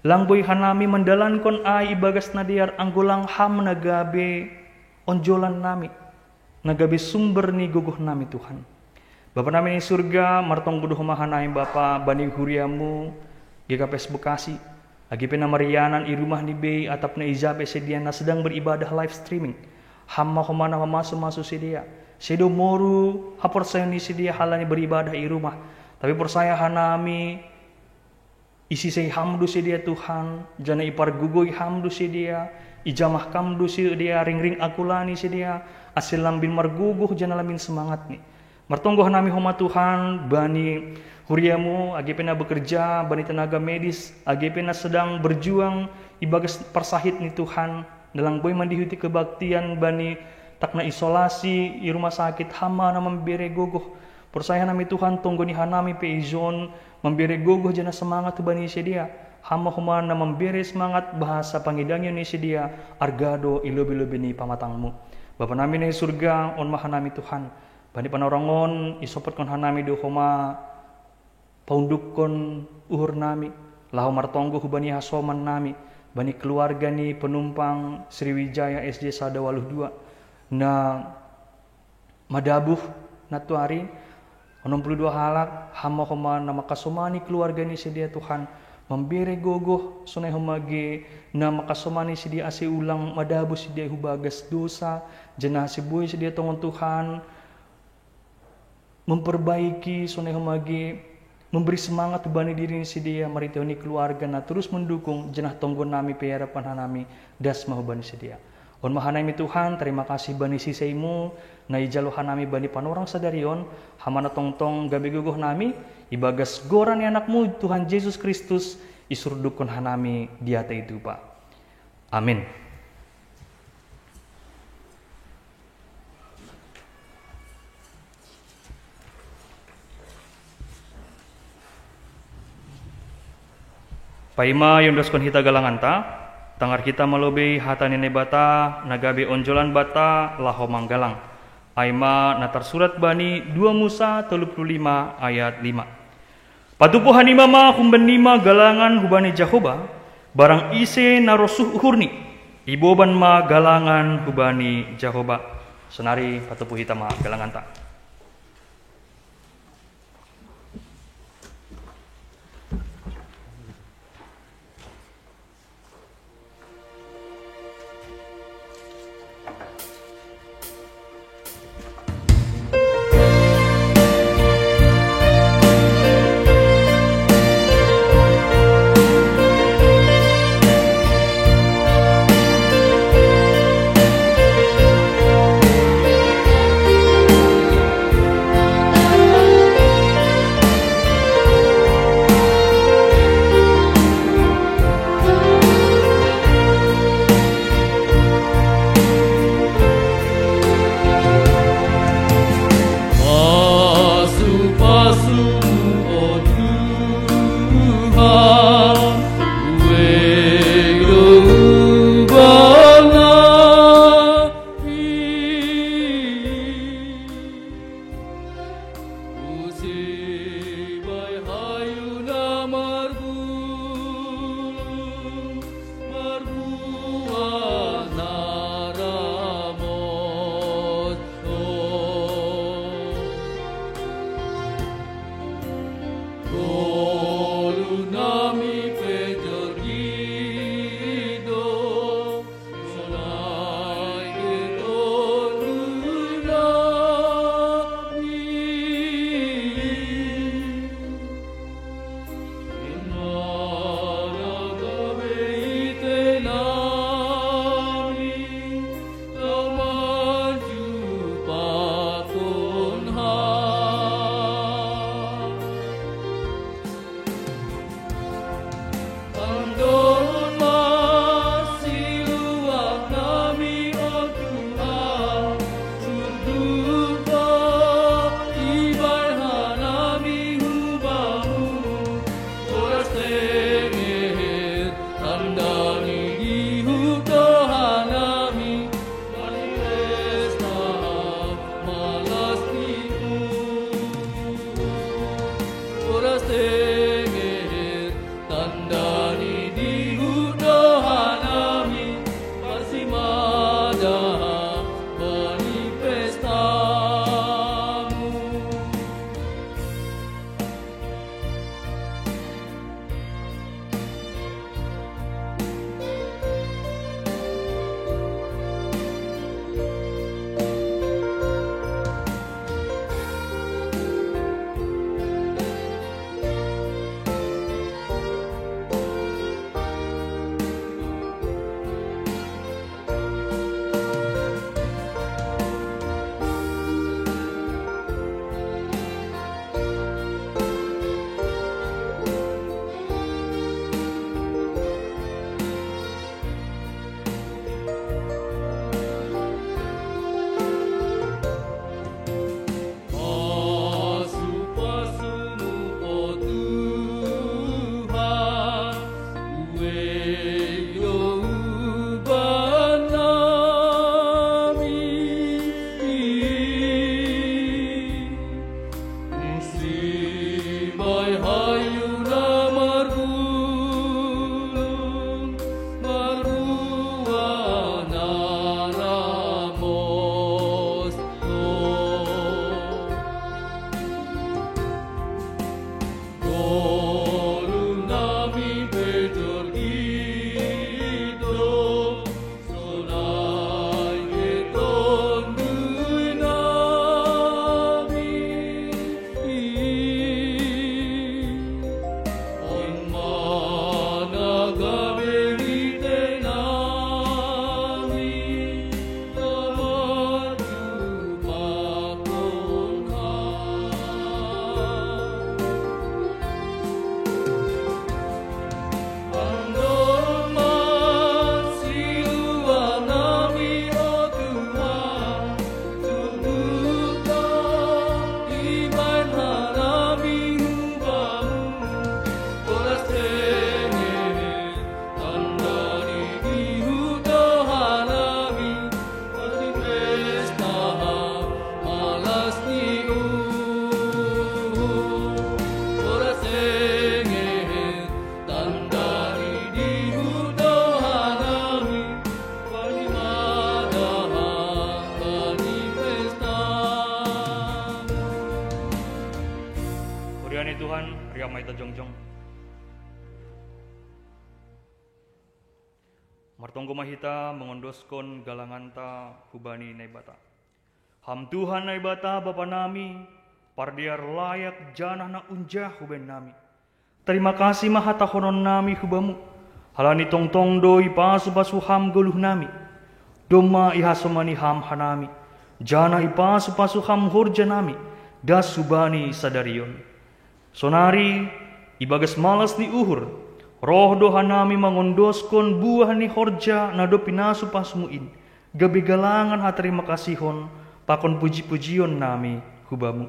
Lang boi hanami mandalankon ai ibagas na dear anggo lang ham na gabe onjolan nami, na gabe sumber ni gogoh nami Tuhan. Bapa nami ni surga, martonggo do homa hanami Bapa bani huriamu, G K P S Bekasi, agi pe na marianan i rumah ni bei atap na ijape sedia na sedang beribadah live streaming. Ham ma homa na mamasu-masu sedia. Sedo moru haporsayaon ni sedia halani beribadah i rumah. Tapi porsaya hanami, isisei ham do sedia Tuhan, janah ipargogoi ham do sedia, ijamah kam do sedia, ringring akulani sedia, ase lambin margogoh janah lambin semangatni. Martonggo hanami homa Tuhan, bani huriamu, agi pe na bekerja, bani tenaga medis, agi pe na sedang berjuang ibagas parsahit ni Tuhan, na lang boi mandihuti kebaktian bani tak na isolasi i rumah sakit, hama na mambere gogoh. Porsaya hanami Tuhan, tonggoni hanami pe ijon, mambere gogoh janah semangat hubani sidea. Hama homa na mambere semangat bahasa pangidangion ni sidea, arga do i lobei-lobei ni pamatangmu. Bapa nami na i surga, on ma hanami Tuhan. Bani panorang on, isopotkon hanami do homa paundukkon uhur nami, laho martonggo hubani hasoman nami, bani keluarga ni penumpang Sriwijaya S J sada waluh dua, na madabuh nantuari, onom puluh dua halak, hama homa na makasomani keluarga ni sidea Tuhan, mambere gogoh sonai homa ge, na makasomani sidea ase ulang madabuh sidea hubagas dosa, janah ase boi sidea tongon Tuhan, memperbaiki sonai homa ge, memberi semangat hubani diri ni sidea, marhitehon ni keluarga na terus mendukung, janah tonggo nami pe harapan hanami, das ma hubani sidea. On ma hanami Tuhan, terima kasih bani siseimu, na ijalo hanami bani panorang sadari on, hama na tongtong gabe gogoh nami, ibagas goran ni anakmu Tuhan Jesus Kristus, isurdukkon hanami diatei tupa. Amin. Paima iondoskon hita galanganta, tangar hita ma lobei hata ni Naibata, na gabe onjolan banta laho manggalang. Ai ma na tarsurat bani dua Musa tolu puluh lima ayat lima. Patupu hanima ma humbannima galangan hubani Jahoba, barang ise na rosuh uhurni, iboban ma galangan hubani Jahoba. Sonari patupu hita ma galanganta. Jongjong. Martonggo ma hita mangondoskon galanganta hubani Naibata. Ham Tuhan Naibata Bapa nami, pardear layak janah na unjah hubahen nami. Tarima kasih ma hatahonon nami hubamu, halani tongtong do ipasu-pasu ham goluh nami. Domma ihasomani ham hanami, janah ipasu-pasu ham horja nami, das hubani sadari on. Sonari, ibagas malas ni uhur, roh do hanami mangondoskon buah ni horja na dob pinasu-pasumu in, gabe galangan hatarima kasihon pakon puji-pujion nami hubamu.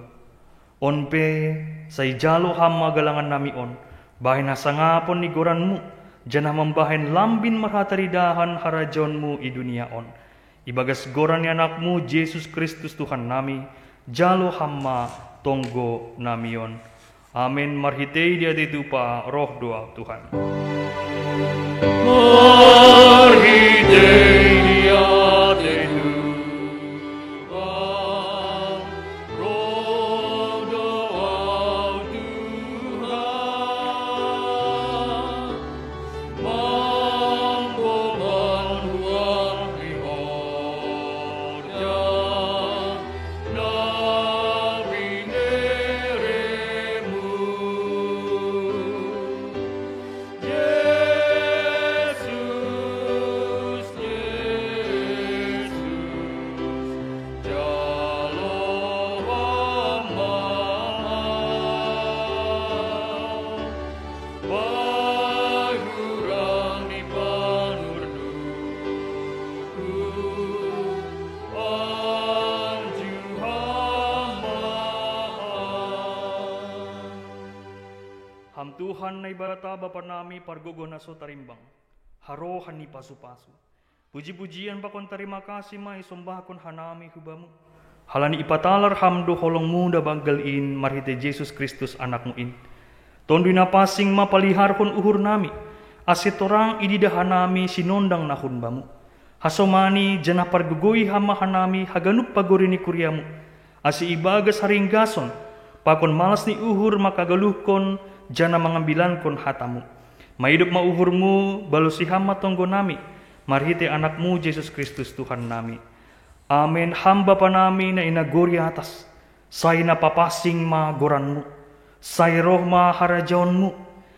On pe, sai jalo ham ma galangan nami on, bahen hasangapon ni goranmu, janah mambahen lambin marhataridahan harajaonmu i dunia on. Ibagas goran ni Anakmu Jesus Kristus Tuhan nami, jalo ham ma tonggo nami on. Amen. Marhitei diatei tupa roh do Ahu Tuhan. Marhitei diatei tupa roh do Ahu Tuhan. Pahurang ni panurduku, anjuhang maaf. Ham Tuhan Naibata Bapa nami pargogoh na so tarimbang, harohan ni pasu-pasu. Puji-pujian pakon tarima kasih ma isombahkon hanami hubamu. Halani ipatalar ham do holongmu na banggal in marhitei Jesus Kristus Anakmu in. Tonduy Napansing ma paliharhon uhur nami, ase torang ididah hanami sinondang na hun bamu. Hasomani janah pargogoi ham ma hanami haganup pagori ni kuriamu, ase ibagas haringgason, pakon malas ni uhur mangkagoluhkon janah mangambilankon hatamu. Maidop ma uhurmu, balosi ham ma tonggo nami, marhitei Anakmu Jesus Kristus Tuhan nami. Amen. Ham Bapa nami na i nagori atas, sai na papansing ma goranmu, sai roh ma harajaonmu,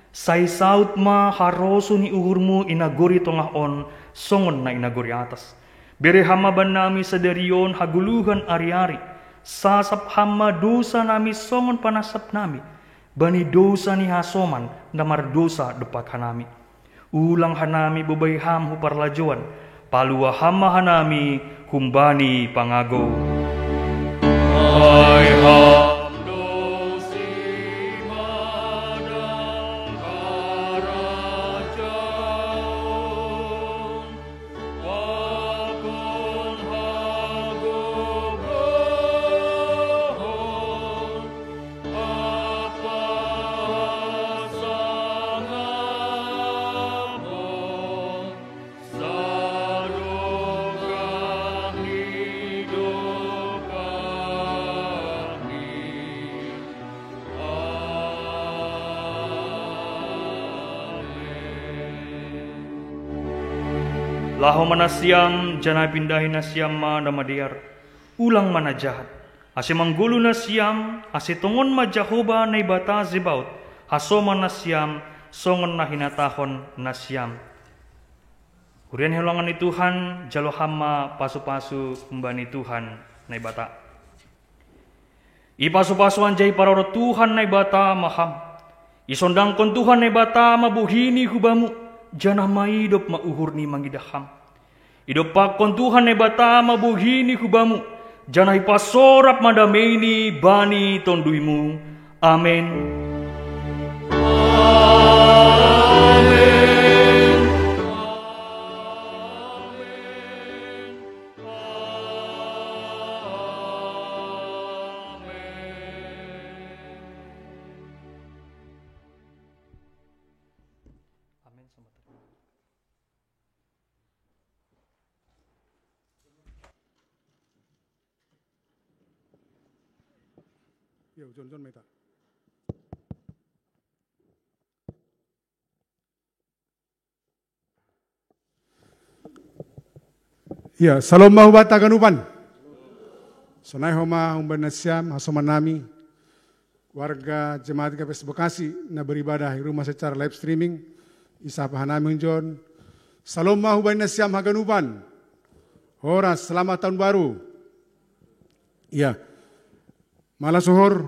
sai saud ma harosuh ni uhurmu i nagori tongah on, songon na i nagori atas. Bere ham ma bannami sadari on hagoluhan ari-ari, sasap ham ma dousa nami songon panansap nami bani dousa ni hasoman na mardousa dompak hanami. Ulang hanami bobai ham hu parlajouan, palua ham ma hanami humbani pangagou. Ai ham do simadan harajaon, pakon hagogohon, ampa hasangapon, sadokah ni dokahni. Amen. Laho ma nasiam, janah pindahi nasiam ma na madear. Ulang ma na jahat, ase manggoluh nasiam, ase tongon ma Jahowa Naibata Zebaot hasoman nasiam, songon na hinatahon nasiam. Huria ni holongan ni Tuhan, jalo ham ma pasu-pasu humbani Tuhan Naibata. Ipasu-pasu anjaha iparorot Tuhan Naibata ma ham. Isondangkon Tuhan Naibata ma bohini hubamu, janah maidop ma uhurni mangidah ham. Idompakkon Tuhan Naibata ma bohini hubamu, janah ipasorap ma dameini bani tonduymu. Amen. Amen. Amin, selamat terima. Yo, John, John, meta. Iya, salom mahubata ganupan. Sonai homa humbani nasiam, hasoman nami, warga jemaat G K P S Bekasi na beribadah di rumah secara live streaming, isapa hanami hunjon. Salom mahubani nasiam haganupan. Horas, selamat tahun baru. Iya. Malas uhur,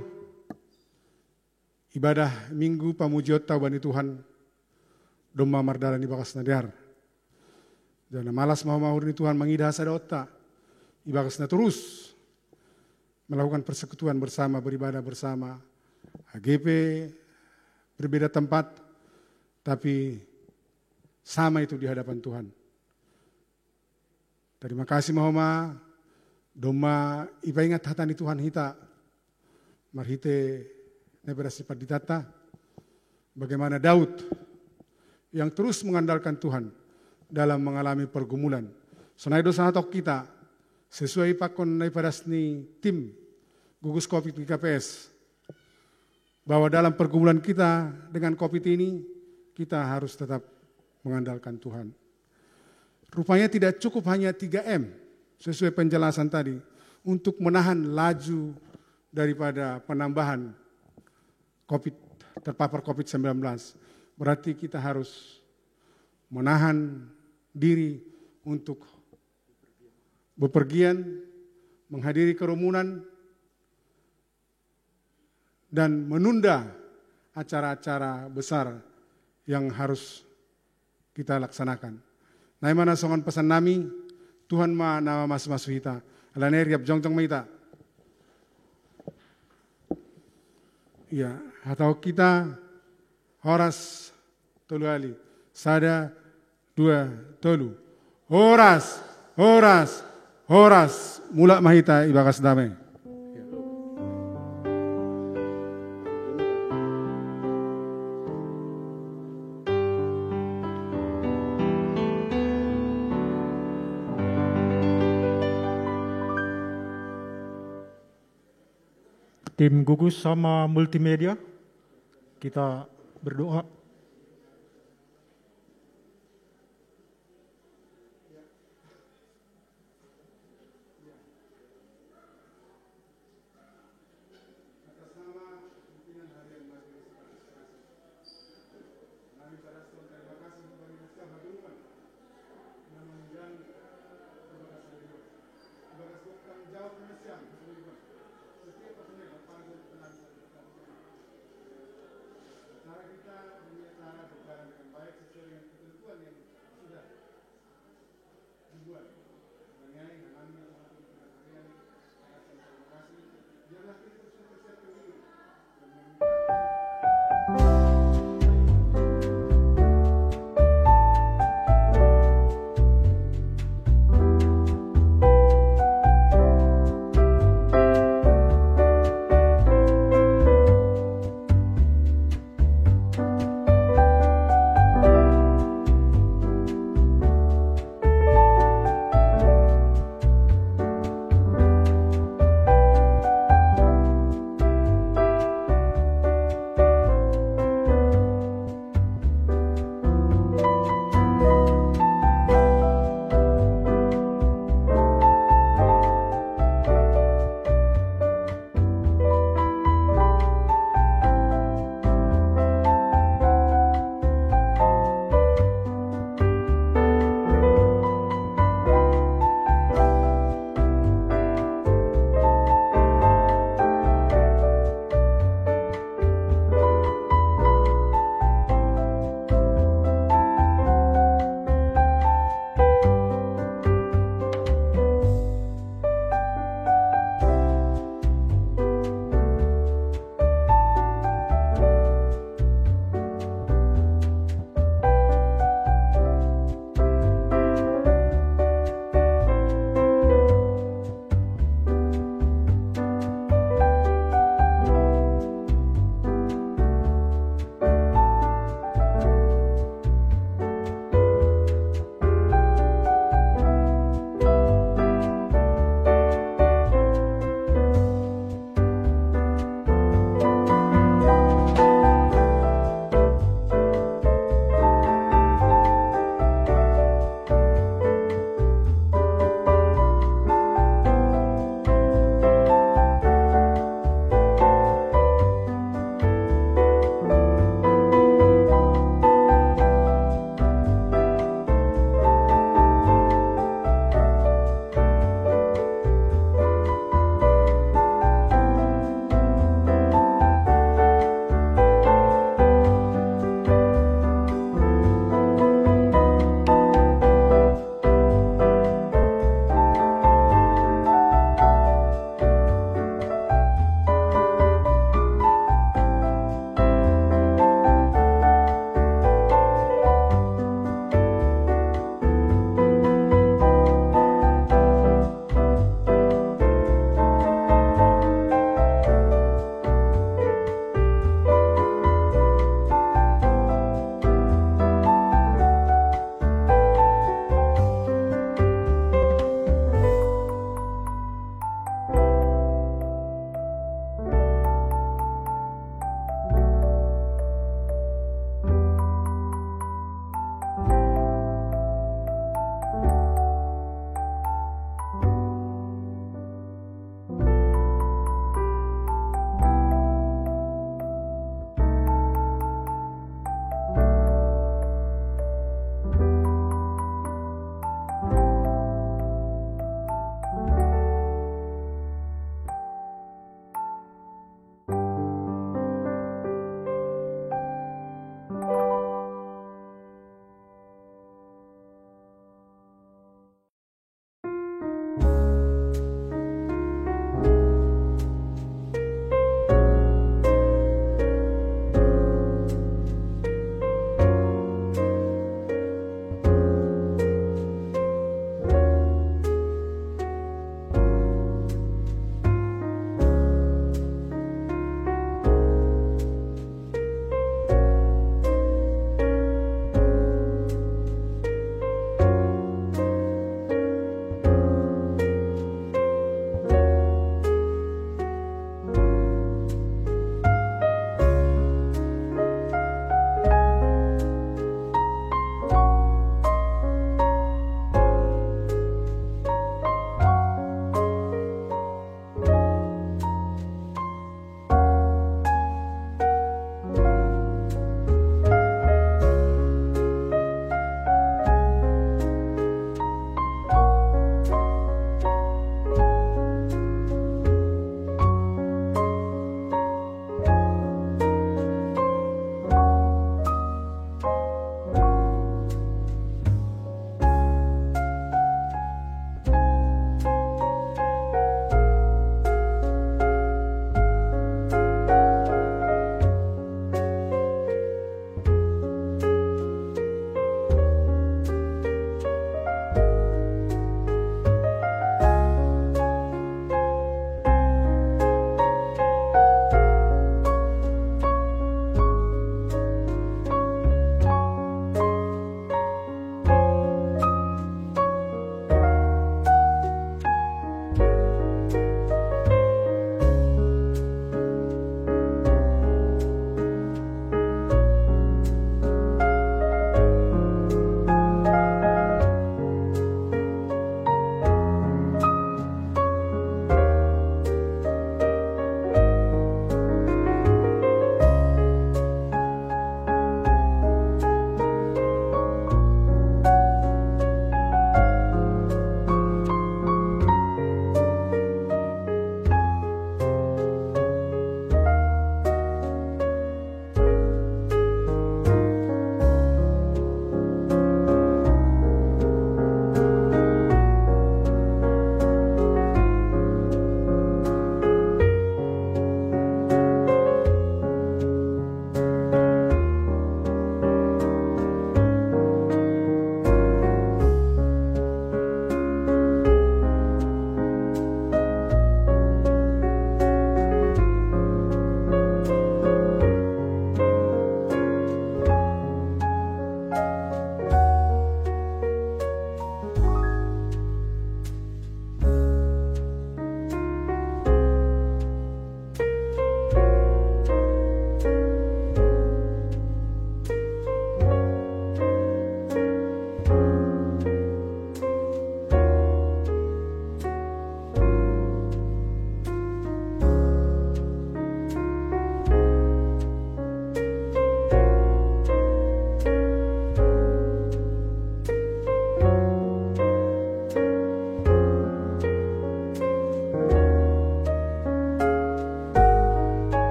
ibadah Minggu pamujionta hubani Tuhan domma mardalan ibagas na dear. Jadi na malas ma homa uhur ni Tuhan mangidah hasadaonta ibagas na torus melakukan persekutuan bersama, beribadah bersama, H G P berbeda tempat, tapi sama itu di hadapan Tuhan. Terima kasih ma homa, domma ipaingat hata ni Tuhan hita marhite na ipadas ni panditanta, bagaimana Daud yang terus mengandalkan Tuhan dalam mengalami pergumulan. Sonai do sahat hita, sesuai pakon na ipadas ni tim gugus covid G K P S, bahwa dalam pergumulan kita dengan covid ini, kita harus tetap mengandalkan Tuhan. Rupanya tidak cukup hanya tiga M sesuai penjelasan tadi untuk menahan laju daripada penambahan covid, terpapar covid sembilan belas. Berarti kita harus menahan diri untuk bepergian, menghadiri kerumunan, dan menunda acara-acara besar yang harus kita laksanakan. Nai ma na songon pesan nami, Tuhan ma na mamasu-masu hita. Alani riap jongjong ma hita. Iya, hatahon hita, horas, tolu hali. Sada, dua, tolu. Horas, horas, horas. Mulak ma hita ibagas dame. Tim gugus sama multimedia, kita berdoa.